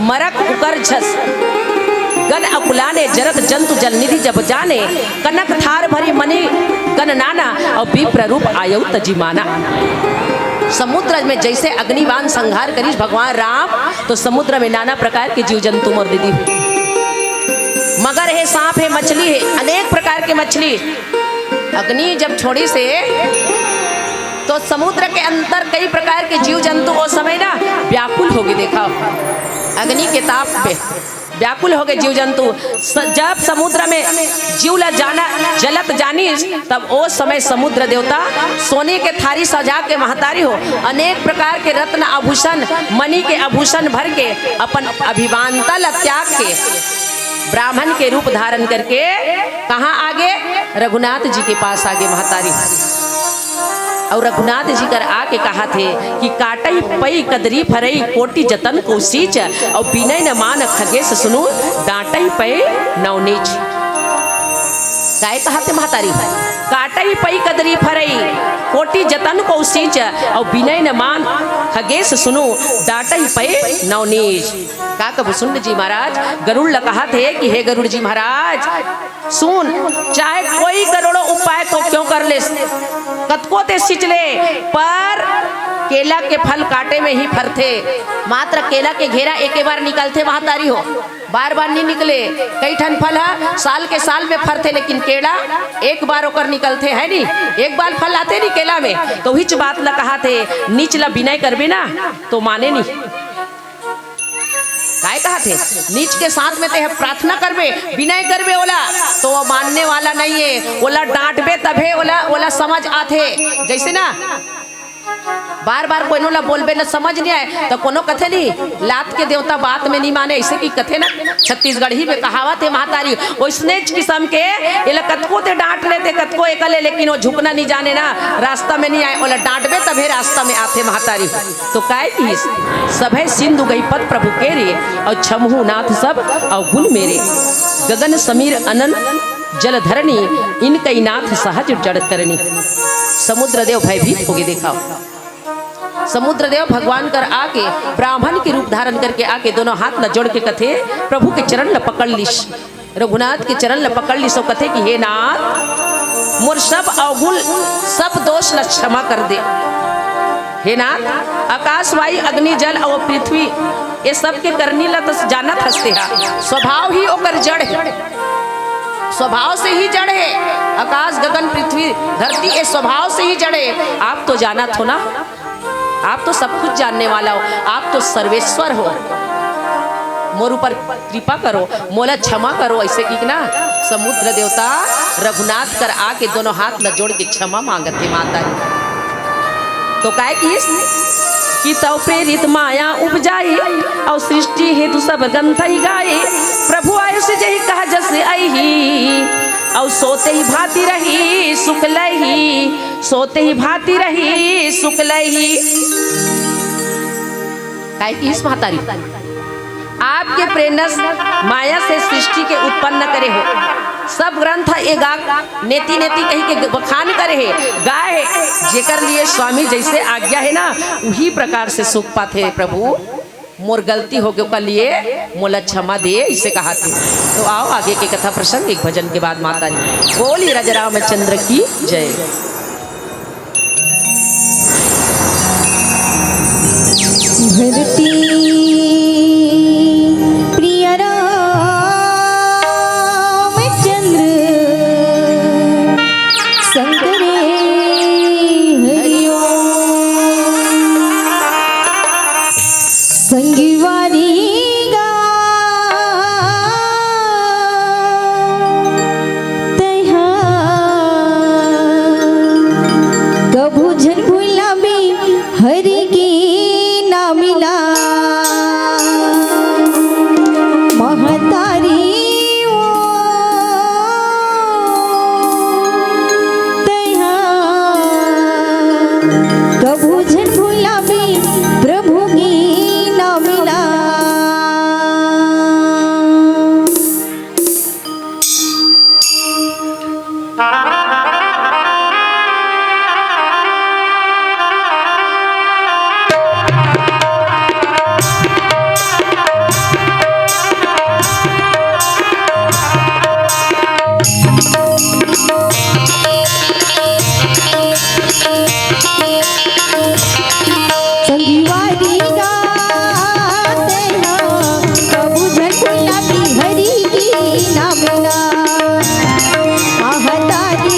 मरक उकर झस गन अकुलाने, जरत जंतु जल निधि जब जाने, कनक थार भरी मणि गन नाना, अउ विप्र रूप आयउ तजि माना। समुद्र में जैसे अग्निबाण संहार करिस भगवान राम, तो समुद्र में नाना प्रकार के जीव जंतु मोर दीदी, मगर हे, सांप हे, मछली हे, अनेक प्रकार के मछली। अग्नि जब छोड़िस हे, तो समुद्र के अंदर कई प्रकार के जीव जंतु ओ समय ना व्याकुल होगे। देखा, अग्नि के ताप पे व्याकुल होगे जीव जंतु। स-, जब समुद्र में जीव ला जाना, जलत जानिस, तब ओ समय समुद्र देवता सोने के थारी सजा के महतारी हो, अनेक प्रकार के रत्न आभूषण, मणि के आभूषण भर के अपन अभिमानता ला त्याग के ब्राह्मण के रूप धारण करके कहाँ आगे? रघुनाथ जी के पास आगे महतारी। अउ रघुनाथ जी कर आके कहा थे कि काटहि पई कदरी फरई कोटि जतन को सींच, अउ बिनय न मान खगेश सुनु डांटहि पए नवनीच। काय कहा थे महतारी? काटहि पई कदरी फरई कोटि जतन को सींच, अउ बिनय न मान खगेश सुनु डांटहि पए नवनीच। का कभू सुन जी महाराज गरुड़ ल कहा थे कि हे गरुड़ जी महाराज, सुन, चाहे कोई करोड़ों उपाय तो क्यों कर ले, कतको ते सींच ले, पर केला के फल कांटे में ही फरथे। मात्र केला के घेरा एके बार निकलथे महतारी हो, बार बार नहीं निकले। कई ठन फल ह साल के साल में फरथे, लेकिन केला एक बार ओकर निकलथे, है नी? एक बार फल आथे नी केला में, तो उहीच बात ला कहा थे, नीच ला बिनय करबे ना तो माने नी। काय कहा थे? नीच के साथ में ते प्रार्थना करबे, बिनय करबे ओला, तो वो मानने वाला नहीं है। ओला डांटबे तभे ओला, ओला समझ आथे। जैसे ना बार बार कोनो ला बोलबे ना समझ नहीं आए, तो कोनो कथे नहीं, लात के देवता बात में नहीं माने, ऐसे की कथे ना, छत्तीसगढ़ी में कहावत है महतारी। ओइसने किस्म के एला कतको ते डांट लेते, कतको एकले, लेकिन वो झुकना नहीं जाने ना, रास्ता में नहीं आए, ओला डांटबे तभे रास्ता में आथे महतारी। तो काय किहिस, सभय सिंधु गई पद प्रभु केरे, अउ छमहु नाथ सब अवगुण मेरे। गगन समीर अनन जल धरनी, इनकई नाथ सहज जड़ करनी। समुद्र देव भयभीत होगे। देखा, समुद्र देव भगवान कर आके, ब्राह्मण के रूप धारण करके आके, दोनों हाथ ला जोड़ के कथे, प्रभु के चरण ला पकड़ लिस, रघुनाथ के चरण ला पकड़ लिस अउ कथे कि हे नाथ, मोर सब अवगुण, सब दोष ला क्षमा कर दे। हे नाथ, आकाश, वायु, अग्नि, जल अउ पृथ्वी, ये सब के करनी ला तो जानत हस तेहा। स्वभाव ही ओकर जड़ हे, स्वभाव से ही जड़ हे। आकाश, गगन, पृथ्वी, धरती, ये स्वभाव से ही जड़ हे। आप तो जानत हो ना, आप तो सब कुछ जानने वाला हो, आप तो सर्वेश्वर हो। मोर ऊपर कृपा करो, मोला क्षमा करो। ऐसे की ना, समुद्र देवता रघुनाथ कर आके दोनों हाथ ला जोड़ के क्षमा मांगत हे माता रे। तो काय किहिस कि तव प्रेरित माया उपजाई, अउ सृष्टि हेतु सब ग्रंथई गाए। प्रभु आयुष जही कहा जस अइही, अउ सोते ही भांति रही सुख लइही, सोते ही भांति रही सुख लइही। काय किहिस माता रे, आपके प्रेरणा से माया से सृष्टि के उत्पन्न करे हो। सब ग्रंथ ए गा, नेति नेति कहि के बखान करे हे, गाए हे, जेकर लिए स्वामी जैसे आज्ञा हे ना, उही प्रकार से सुख पाथे। प्रभु, मोर गलती होगे, ओकर लिए मोला क्षमा दे, इसे कहा थे। तो आओ, आगे के कथा प्रसंग एक भजन के बाद माता री। बोलिए राजा रामचंद्र की जय। भरती प्रिय रामचंद्र शंकरे हरि ओम। संगवारी गा तैहा कभू झन भुलाबे हरि के नाम ला। महतारी ओ तैहा कभू झन भुलाबे प्रभु के नाम ला। संगवारी गा तैहा कभू झन भुलाबे हरि के नाम ला। महतारी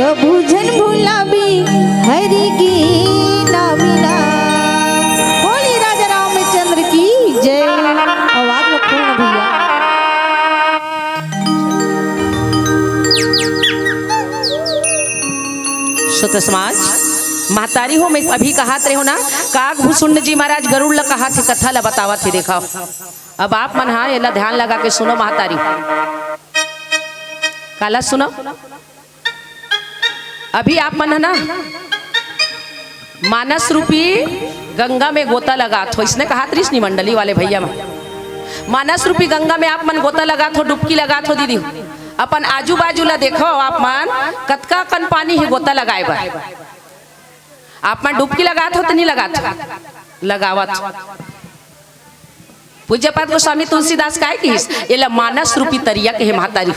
कभू झन भुलाबी हरि के नाम ला। बोली राजा रामचंद्र की जय। आवाज ला खोल ना भैया। श्रोता समाज, महतारी हो, मैं अभी कहात रहे हो ना, काग भुसुंड जी महाराज गरुड़ ला कहात हे, कथा ला बतावत हे। देखो, अब आप मन हा एला ध्यान लगा के सुनो महतारी। काला सुनो, अभी आप मन ह ना मानस रूपी गंगा में गोता लगात हो, इसने कहात रिस नी मंडली वाले भैया मन, मानस रूपी गंगा में आप मन गोता लगात हो, डुबकी लगात हो दीदी। अपन आजू बाजू ला देखो आप मन, कतका कन पानी हे गोता लगाए बर। आप मन डुबकी लगात हो त नहीं लगात हो? लगावत हो। पूज्यपाद गोस्वामी तुलसीदास काय किहिस, एला मानस रूपी तरिया के हे महतारी।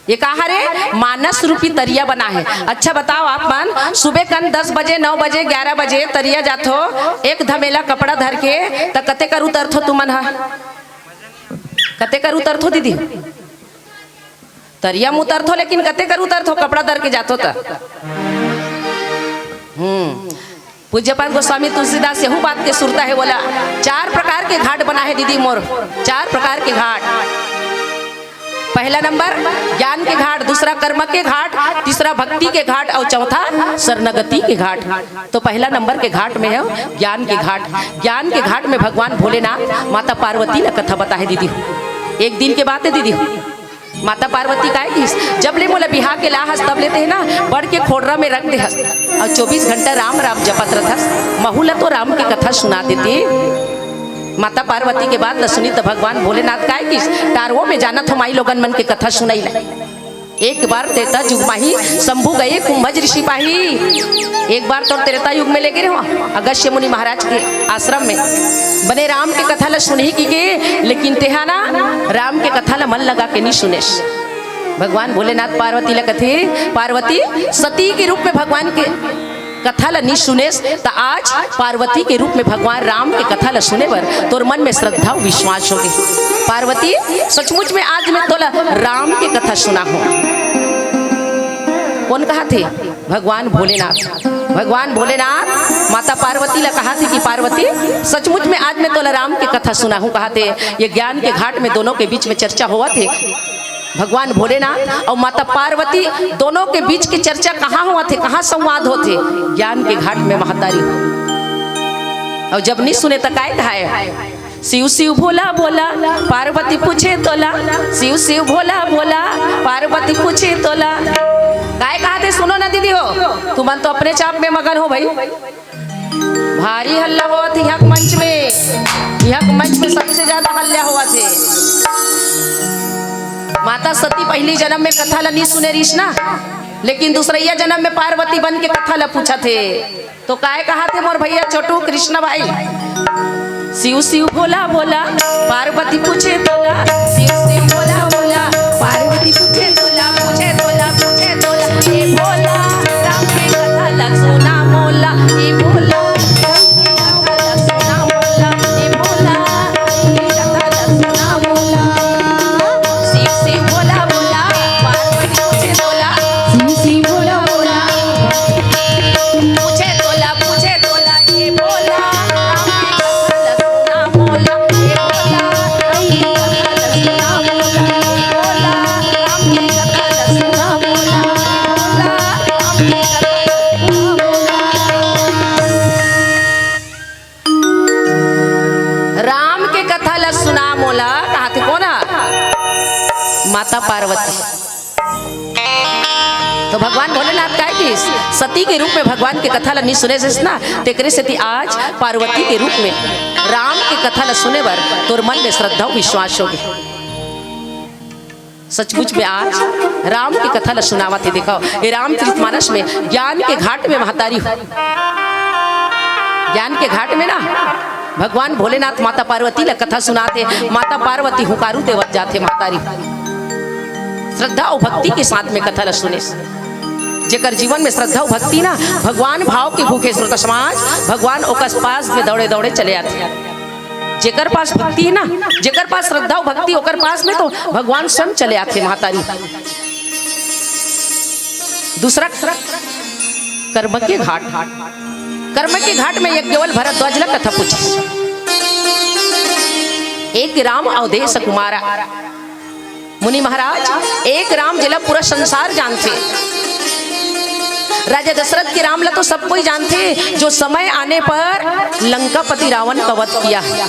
ये का हरे? मानस रूपी तरिया बना है। अच्छा बताओ आप मन, सुबह कन दस बजे, नौ बजे, ग्यारह बजे तरिया जाथो, एक धमेला कपड़ा धर के, त कते कर उतरथो तुमन हा? कते कर उतरथो दीदी? तरिया में उतरथो, लेकिन कते कर उतरथो? कपड़ा धर के जाथो त। हम्म। पूज्यपाद गोस्वामी तुलसीदास यहू बात के सुरता है, बोला, चार प्रकार के घाट बना है दीदी मोर, चार प्रकार के घाट। पहला नंबर ज्ञान के घाट, दूसरा कर्म के घाट, तीसरा भक्ति के घाट और चौथा शरणागति के घाट। तो पहला नंबर के घाट में है ज्ञान के घाट। ज्ञान के घाट में भगवान भोलेनाथ माता पार्वती ला कथा बता है दीदी। एक दिन के बात है दीदी, माता पार्वती काय किहिस, जब ले मोला बिहा के लाहस तब ले ते हे ना बड़ के खोड़रा में रख दे हस और चौबीस घंटा राम राम जपत रथस, महू ला तो राम के कथा सुना देते। माता पार्वती के बात ल सुनी त भगवान भोलेनाथ काय किहिस, टारवो में जानत हो माई लोगन मन के कथा सुनई ला। एक बार त्रेता युग माही शंभु गए कुंभज ऋषि पाही। एक बार तो त्रेता युग में ले गे रहो अगस्त्य मुनि महाराज के आश्रम में, बने राम के कथा ल सुनही की के, लेकिन तेहा ना राम के कथा ल मन लगा के नहीं सुनेस। भगवान भोलेनाथ पार्वती ल कथे, पार्वती सती के रूप में भगवान के कथा ल नहीं सुनेस, त आज पार्वती के रूप में भगवान राम के कथा ल सुने बर तोर मन में श्रद्धा अउ विश्वास होगे। पार्वती, सचमुच में आज मैं तोला राम के कथा सुनाहूं। कोन कहाथे? भगवान भोलेनाथ। भगवान भोलेनाथ माता पार्वती ला कहाथे कि पार्वती, सचमुच में आज मैं तोला राम के कथा सुनाहूं कहाथे। ये ज्ञान के घाट में दोनों के बीच में चर्चा होवत हे। भगवान भोलेनाथ अउ माता पार्वती दोनों के बीच के चर्चा कहाँ होवत हे, कहाँ संवाद होत हे? ज्ञान के घाट में महतारी। अउ जब नहीं सुने त काय कहाय? शिव शिव भोला भोला, पार्वती पूछे तोला। शिव शिव भोला भोला, पार्वती पूछे तोला। काय कहाथे सुनो ना दीदी हो, तुमन तो अपने चाप में मगन हो भाई। भारी हल्ला होवत हे यहाँ के मंच में, यहाँ के मंच में सबसे ज्यादा हल्ला होवत हे। माता सती पहली जन्म में कथा ला नहीं सुने रिस ना, लेकिन दूसरैया जन्म में पार्वती बन के कथा ला पूछत हे। तो काय कहाथे मोर भैया छोटू कृष्ण भाई? शिव शिव भोला भोला, पार्वती पूछे तोला। शिव शिव भोला भोला, पार्वती पूछे तोला, पूछे तोला, पूछे तोला। ए भोला, राम के कथा ला सुना मोला। ए भोला, राम के कथा ला सुना मोला। ए भोला, राम के कथा ला सुना मोला। शिव शिव भोला भोला, पार्वती पूछे तोला। शिव शिव भोला भोला, पूछे तोला, पूछे तोला, ए भोला, राम के कथा ल सुना मोला, ए भोला, राम के कथा ल सुना मोला, ए भोला, राम के कथा ल सुना मोला, ए भोला, राम के कथा ल सुना मोला। राम के कथा ल सुना मोला, कहाथे कोन ह? माता पार्वती। तो भगवान भोलेनाथ काय किहिस, सती के रूप में भगवान के कथा ला नहीं सुने रिस ना, तेकरे सेती आज पार्वती के रूप में राम के कथा ला सुने बर तोर मन में श्रद्धा अउ विश्वास होगे। सचमुच में आज राम के कथा ला सुनावत हे। देखो, ये रामचरित मानस में ज्ञान के घाट में महतारी हो, ज्ञान के घाट में ना भगवान भोलेनाथ माता पार्वती ला कथा सुनाथे, माता पार्वती हुंकारू देवत जाथे महतारी। श्रद्धा अउ भक्ति के साथ में कथा ला सुने। जेकर जीवन में श्रद्धा अउ भक्ति ना, भगवान भाव के भूखे श्रोता समाज, भगवान ओकर पास में दौड़े दौड़े चले आथे। जेकर पास भक्ति हे ना, जेकर पास श्रद्धा अउ भक्ति, ओकर पास में तो भगवान स्वयं चले आथे महतारी। दूसरा, कर्म के घाट। कर्म के घाट में यज्ञवल भरद्वाज ला कथा पूछिस। एक राम अवधेश कुमारा। मुनि महाराज, एक राम जेला पूरा संसार जानथे। राजा दशरथ के राम ला तो सब कोई जानथे, जो समय आने पर लंकापति रावण का वध किया है,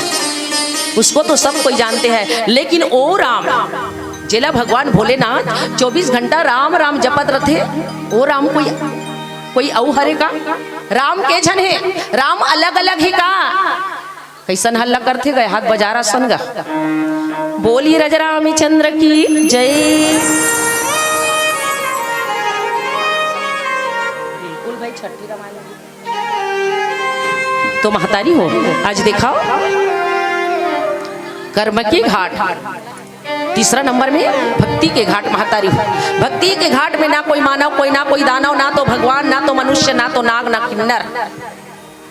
उसको तो सब कोई जानते हैं। लेकिन ओ राम जेला भगवान भोलेनाथ चौबीस घंटा राम राम जपत रथे, ओ राम कोई, कोई अउ हरे का? राम के झन हे, राम अलग अलग हे का? कइसन हल्ला करथे गा, हाथ बजारा सन गा। बोलिए राजा रामचंद्र की जय। बिल्कुल भाई, छठी रामायण। तो महतारी हो, आज देखाव कर्म के घाट, तीसरा नंबर में भक्ति के घाट महतारी हो। भक्ति के घाट में ना कोई मानव, कोई ना कोई दानव, ना तो भगवान, ना तो मनुष्य, ना तो नाग, ना किन्नर।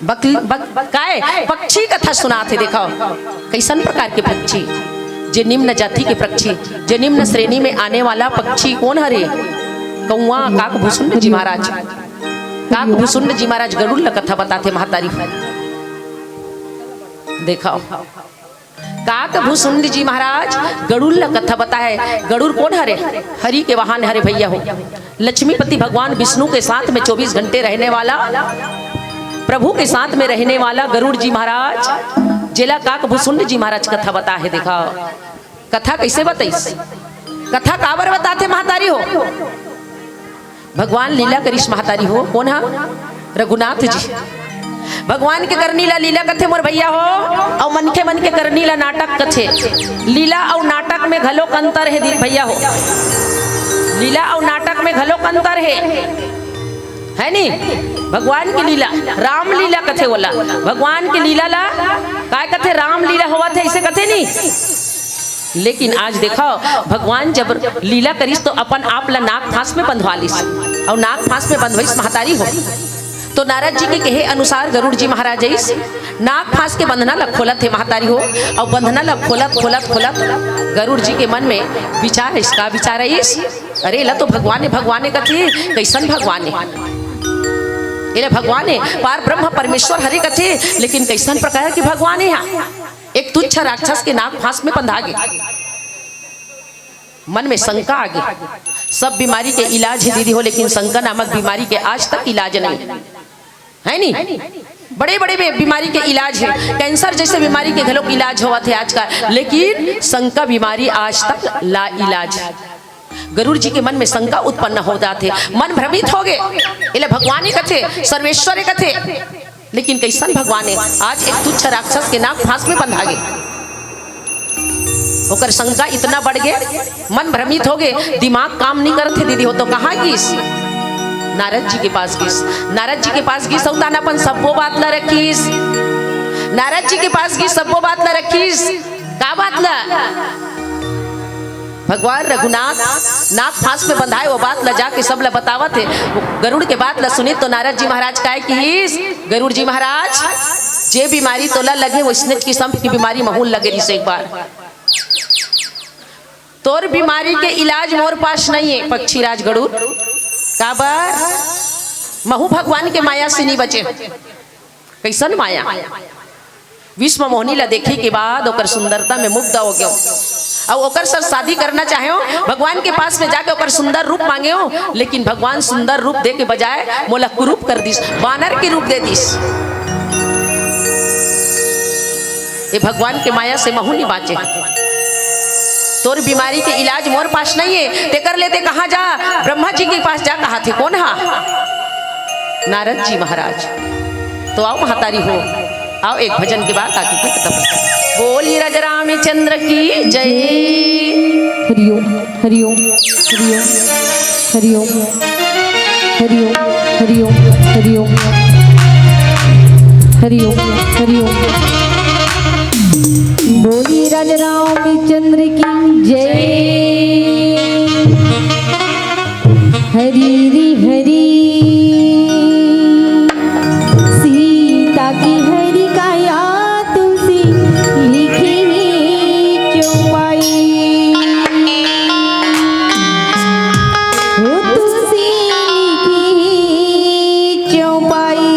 बक, बक, काय पक्षी कथा सुनाथे, देखाव कइसन प्रकार के पक्षी, जे निम्न जाति के पक्षी, जे निम्न श्रेणी में आने वाला पक्षी कोन हरे? कौआ, काकभुसुंड जी महाराज। काकभुसुंड जी महाराज गरुड़ ला कथा बताथे महतारी। देखाव, काकभुसुंड जी महाराज गरुड़ ला कथा बताए। गरुड़ कोन हरे? हरि के वाहन हरे भैया हो। लक्ष्मीपति भगवान विष्णु के साथ में चौबीस घंटे रहने वाला, प्रभु के साथ में रहने वाला गरुड़ जी महाराज, जेला काकभुसुंड जी महाराज कथा बताहे। देखाव, कथा कइसे बताइस? कथा काबर बताथे महतारी हो? भगवान लीला करिस महतारी हो। कोन हा? रघुनाथ जी। भगवान के करनी ला लीला कथे मोर भैया हो, अउ मनखे मन के करनी ला नाटक कथे। लीला अउ नाटक में घलोक अंतर हे दी भैया हो, लीला अउ नाटक में घलोक अंतर हे, है नी? भगवान के लीला, राम लीला कथे ओला, भगवान के लीला ला काय कथे? राम लीला होवत हे, अइसे कथे नी? लेकिन आज देखाव, भगवान जब लीला करिस तो अपन आप ला नाग फांस में बंधवा लिस, अउ नाग फांस में बंधवाइस महतारी हो। तो नारद जी के कहे अनुसार गरुड़ जी महाराज आइस, नाग फांस के बंधना ला खोलत हे महतारी हो, अउ बंधना ला खोलत, खोलत, खोलत गरुड़ जी के मन में विचार आइस। का विचार आइस? अरे, एला तो भगवाने, भगवाने कथे, कइसन भगवाने? एला भगवाने, पार ब्रह्म परमेश्वर हरे कथे, लेकिन कइसन प्रकार के भगवाने हा? एक तुच्छ राक्षस के नाग फांस में बंधा गे। मन में शंका आ गे। सब बीमारी के इलाज हे दीदी हो, लेकिन शंका नामक बीमारी के आज तक इलाज नहीं, है नी? बड़े बड़े बे-, बीमारी के इलाज हे, कैंसर जइसे बीमारी के घलोक इलाज होवत हे आजकल, लेकिन शंका बीमारी आज तक ला इलाज। गरुड़ जी के मन में शंका उत्पन्न हो जाथे, मन भ्रमित हो गे। एला भगवान ही कथे, सर्वेश्वर ही कथे, लेकिन कइसन भगवान हे? आज एक तुच्छ राक्षस के नाग फांस में बंधा गे। ओकर शंका इतना बढ़ गे, मन भ्रमित हो गे, दिमाग काम नहीं करत हे दीदी हो। तो कहाँ गिस? नारद जी के पास गिस। नारद जी के पास गिस, अउ तान अपन सब्बो बात ला रखिस। नारद जी के पास गिस, सब्बो बात ला रखिस। का बात ला? भगवान रघुनाथ नाग फांस में बंधाए, वो बात ला जाके सब ला बतावत हे। गरुड़ के बात ला सुनिस तो नारद जी महाराज काय किहिस? गरुड़ जी महाराज, जे बीमारी तोला लगे, वइसने किसम के बीमारी महूं लगे रिहिस एक बार। तोर बीमारी के इलाज मोर पास नहीं हे, पक्षीराज गरुड़। काबर? महूं भगवान के माया से नहीं बचे। कइसन माया? विश्व मोहनी ला देखे के बाद ओकर सुंदरता में मुग्ध हो गेंव, अउ ओकर साथ शादी करना चाहेंव। भगवान के पास में जाके ओकर सुंदर रूप मांगेंव, लेकिन भगवान सुंदर रूप दे के बजाय मोला कुरूप कर दिस, बानर के रूप दे दिस। ये भगवान के माया से महूं नहीं बांचे। तोर बीमारी के इलाज मोर पास नहीं हे, तेकर ले ते कहाँ जा? ब्रह्मा जी के पास जा, कहाथे। कोन हा? नारद जी महाराज। तो आव महतारी हो, आव एक भजन के बाद आगे के खत्म। बोलिए राजा रामचंद्र की जय। हरिओम, हरिओम, हरिओम, हरिओम, हरिओम, हरिओम, हरिओम, हरिओम, हरिओम, हरिओम। रामचंद्र की जय। हरी री हरी, सीता की हरी काया तुलसी लिखी ही चौपाई। ओ तुलसी लिखी ही चौपाई।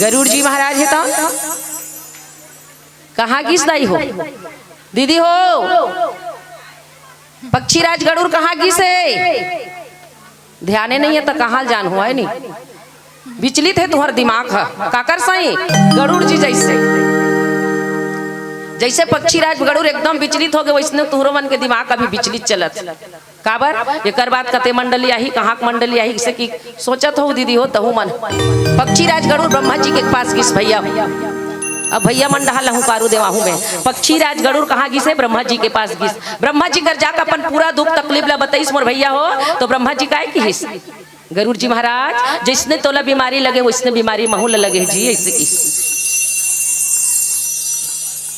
गरुड़ जी महाराज हे त कहाँ गिस दाई हो, दीदी हो, पक्षीराज गरुड़ कहाँ गिस हे? ध्याने नहीं है त कहाँ जान हुआ है नी? विचलित है तुम्हर दिमाग ह। काकर साई? गरुड़ जी जैसे, जैसे पक्षीराज गरुड़ एकदम विचलित हो गए, वैसने तुहरो मन के दिमाग अभी विचलित चलत। काबर? एकर बाद कते मंडली आही, कहाँ के मंडली आही, इसे कि सोचत हो दीदी हो तहू मन। पक्षीराज गरुड़ ब्रह्मा जी के पास गिस भैया। अब भैया मन डहा लहुकारू देवाहू में। पक्षीराज गरुड़ कहाँ गिस हे? ब्रह्मा जी के पास गिस। ब्रह्मा जी कर जाके अपन पूरा दुख तकलीफ ला बताइस मोर भैया हो, तो ब्रह्मा जी काय किहिस? गरुड़ जी महाराज, जैसने तोला बीमारी लगे, वैसने बीमारी महू ला लगे जी, ऐसे किहिस।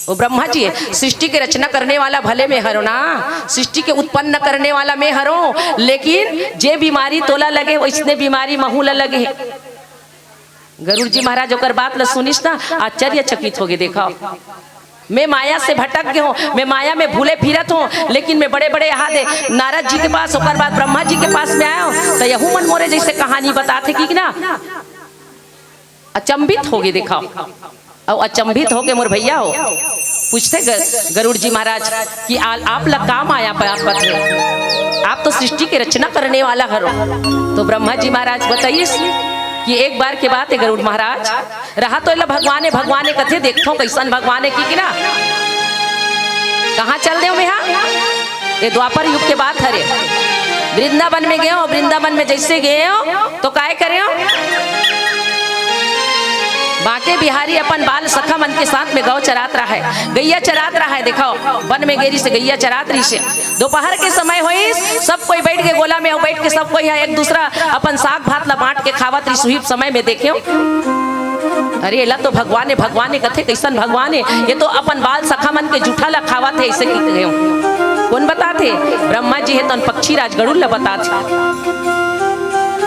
वो ब्रह्मा जी हे, सृष्टि के रचना करने वाला भले मैं हरों ना, सृष्टि के उत्पन्न करने वाला मैं हरों, लेकिन जे बीमारी तोला लगे, वैसने बीमारी महू ला लगे। गरुड़ जी महाराज ओकर बात ला सुनिस ना, आश्चर्यचकित हो गे। देखो, मैं माया से भटक गे हों, मैं माया में भूले फिरत हों, लेकिन मैं बड़े-बड़े यहाँ दे नारद जी के पास, ओकर बाद ब्रह्मा जी के पास में आए हों, त यहू मन मोरे जैसे कहानी बताथे कि ना, अचंभित हो गे। देखो, अउ अचंभित हो गे मोर भैया हो, पूछथे ग-, गरुड़ जी महाराज कि आ-, आप ला का माया प-, पथे? आप तो सृष्टि के रचना करने वाला हरो। तो ब्रह्मा जी महाराज बताइस कि एक बार के बात हे गरुड़ महाराज, रहा तो एला भगवान हे, भगवान हे कथे, देखथों कैसन भगवान हे कि, कि ना? कहाँ चल देव मेहा? ये द्वापर युग के बात हरे। वृंदावन में गेंव, वृंदावन में जैसे गेंव, तो काय करेंव? बांके बिहारी अपन बाल सखा मन के साथ में गौ चरात रहा हे, गैया चरात रहा हे। देखो, वन में गे रिहिसे गैया चरात रिहिसे। दोपहर के समय होइस, सब कोई बैठ के गोला में, अउ बैठ के सब कोई ह एक दूसरा अपन साग भात ला बांट के खावत रिहिस। उही समय में देखेंव, अरे, एला तो भगवान हे, भगवान हे कथे, कैसन भगवान हे? ये तो अपन बाल सखा मन के जूठा ला खावत हे, ऐसे कथे। कोन बताथे? ब्रह्मा जी हे, तोन पक्षीराज गरुड़ ला बताथे।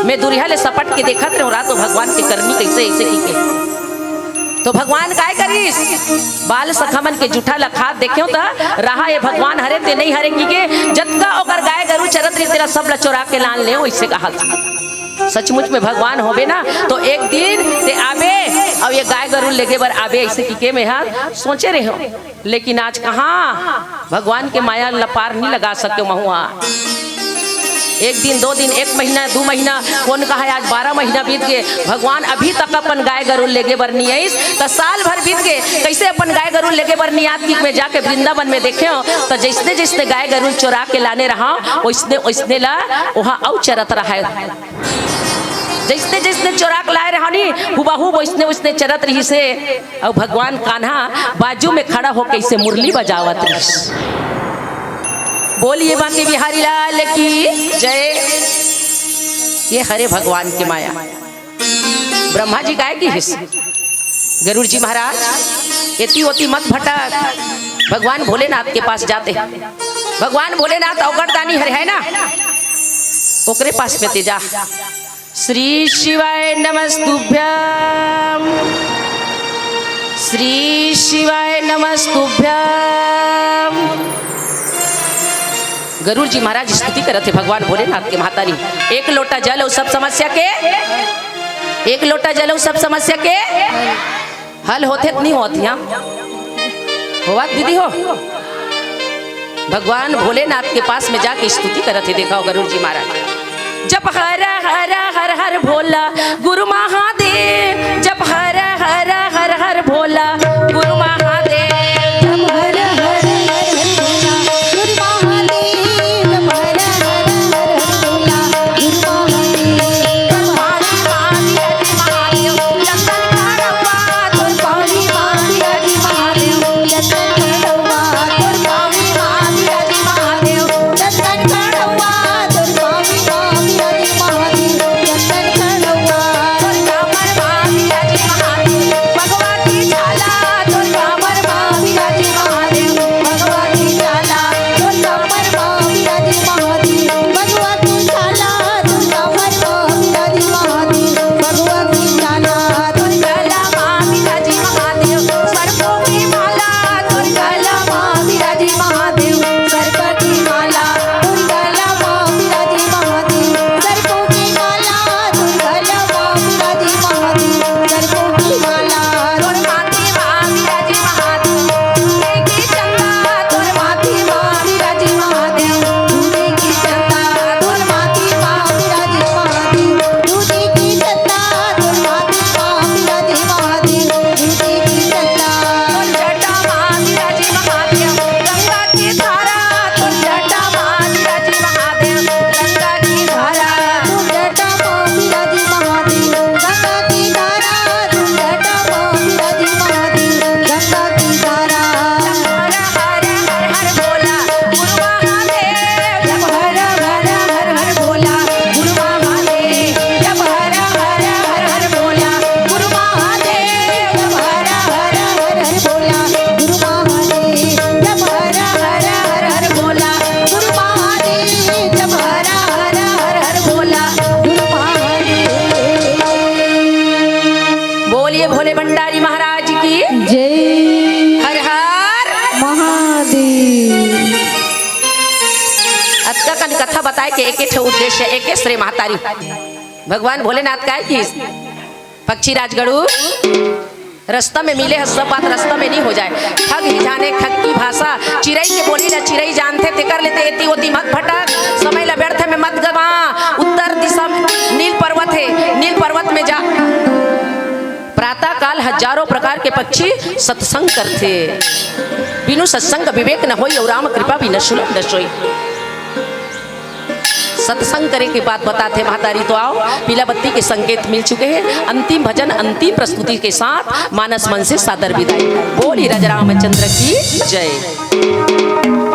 मैं दुरिहा ले सपट के देखत रहेंव, रहा तो भगवान के करनी कैसे, ऐसे कहिके। तो भगवान काय करिस? बाल सखा मन के जूठा ला खात देखेंव त रहा, ये भगवान हरे ते नहीं हरे कहिके, जतका ओकर गाय गरु चरत रहिस, तेला सब ला चोरा के लान लेंव, ऐसे कहत। सचमुच में भगवान होबे ना, तो एक दिन ते आबे, अउ ये गाय गरु लेगे बर आबे, ऐसे कहिके मेहा सोचे रहेंव। लेकिन आज कहाँ, भगवान के माया ला पार नहीं लगा सकेंव महू हा। एक दिन, दो दिन, एक महीना, दू महीना, कोन कहा आज बारह महीना बीत गे, भगवान अभी तक अपन गाय गरु लेगे बर नहीं आइस, त साल भर बीत गे, कैसे अपन गाय गरु लेगे बर नहीं आत कि मैं जाके वृंदावन में देखेंव, त जैसने जैसने गाय गरु चोरा के लाने रहा, वैसने वैसने ला वहाँ अउ चरत रहा हे। जैसने जैसने चोरा के लाए रहा नी, हुबहू वैसने वैसने चरत रहिसे। अउ भगवान कान्हा बाजू में खड़ा होके ऐसे मुरली बजावत रहिस। बोलिए बांके बिहारी लाल की जय। ये हरे भगवान के माया। ब्रह्मा जी काय किहिस, गरुड़ जी महाराज, एती ओती मत भटक, भगवान भोलेनाथ के पास जा ते। भगवान भोलेनाथ अवघड़दानी हरे हे ना, ओकरे पास में ते जा। श्री शिवाय नमस्तुभ्यम, श्री शिवाय नमस्तुभ्यम। गरुड़ जी महाराज स्तुति करत हे भगवान भोलेनाथ के महतारी। एक लोटा जल अउ सब समस्या के, एक लोटा जल अउ सब समस्या के हल होथे त नहीं होत हे? होवत दीदी हो? भगवान भोलेनाथ के पास में जाके स्तुति करत हे। देखो गरुड़ जी महाराज, जप हर हर हर हर भोला गुरु महादेव, जप हर हर हर हर भोला गुरु महादेव। जप हर हर हर हर भोला गुरु महादेव, जप हर हर हर हर भोला गुरु महादेव। कथा बताए के एके ठे उद्देश्य, एके श्रेय महतारी। भगवान भोलेनाथ काय किहिस, पक्षी राजगणु, रस्ता में मिले ह सब बात, रस्ता में नहीं हो जाए। ठग ही जाने ठग की भाषा, चिरई के बोली ला चिरई जानथे, तेकर ले ते एती ओती मत भटक, समय ला व्यर्थ में मत गवा। उत्तर दिशा में नील पर्वत है, नील पर्वत में जा। प्रातः काल हजारों प्रकार के पक्षी सत्संग करथे। बिनु सत्संग विवेक न होई, और राम कृपा बिना सुलभ न सोई। सत्संग करे के बात बताथे महतारी। तो आओ, पीला बत्ती के संकेत मिल चुके हैं। अंतिम भजन, अंतिम प्रस्तुति के साथ मानस मन से सादर विदाई। बोली राजा रामचंद्र की जय।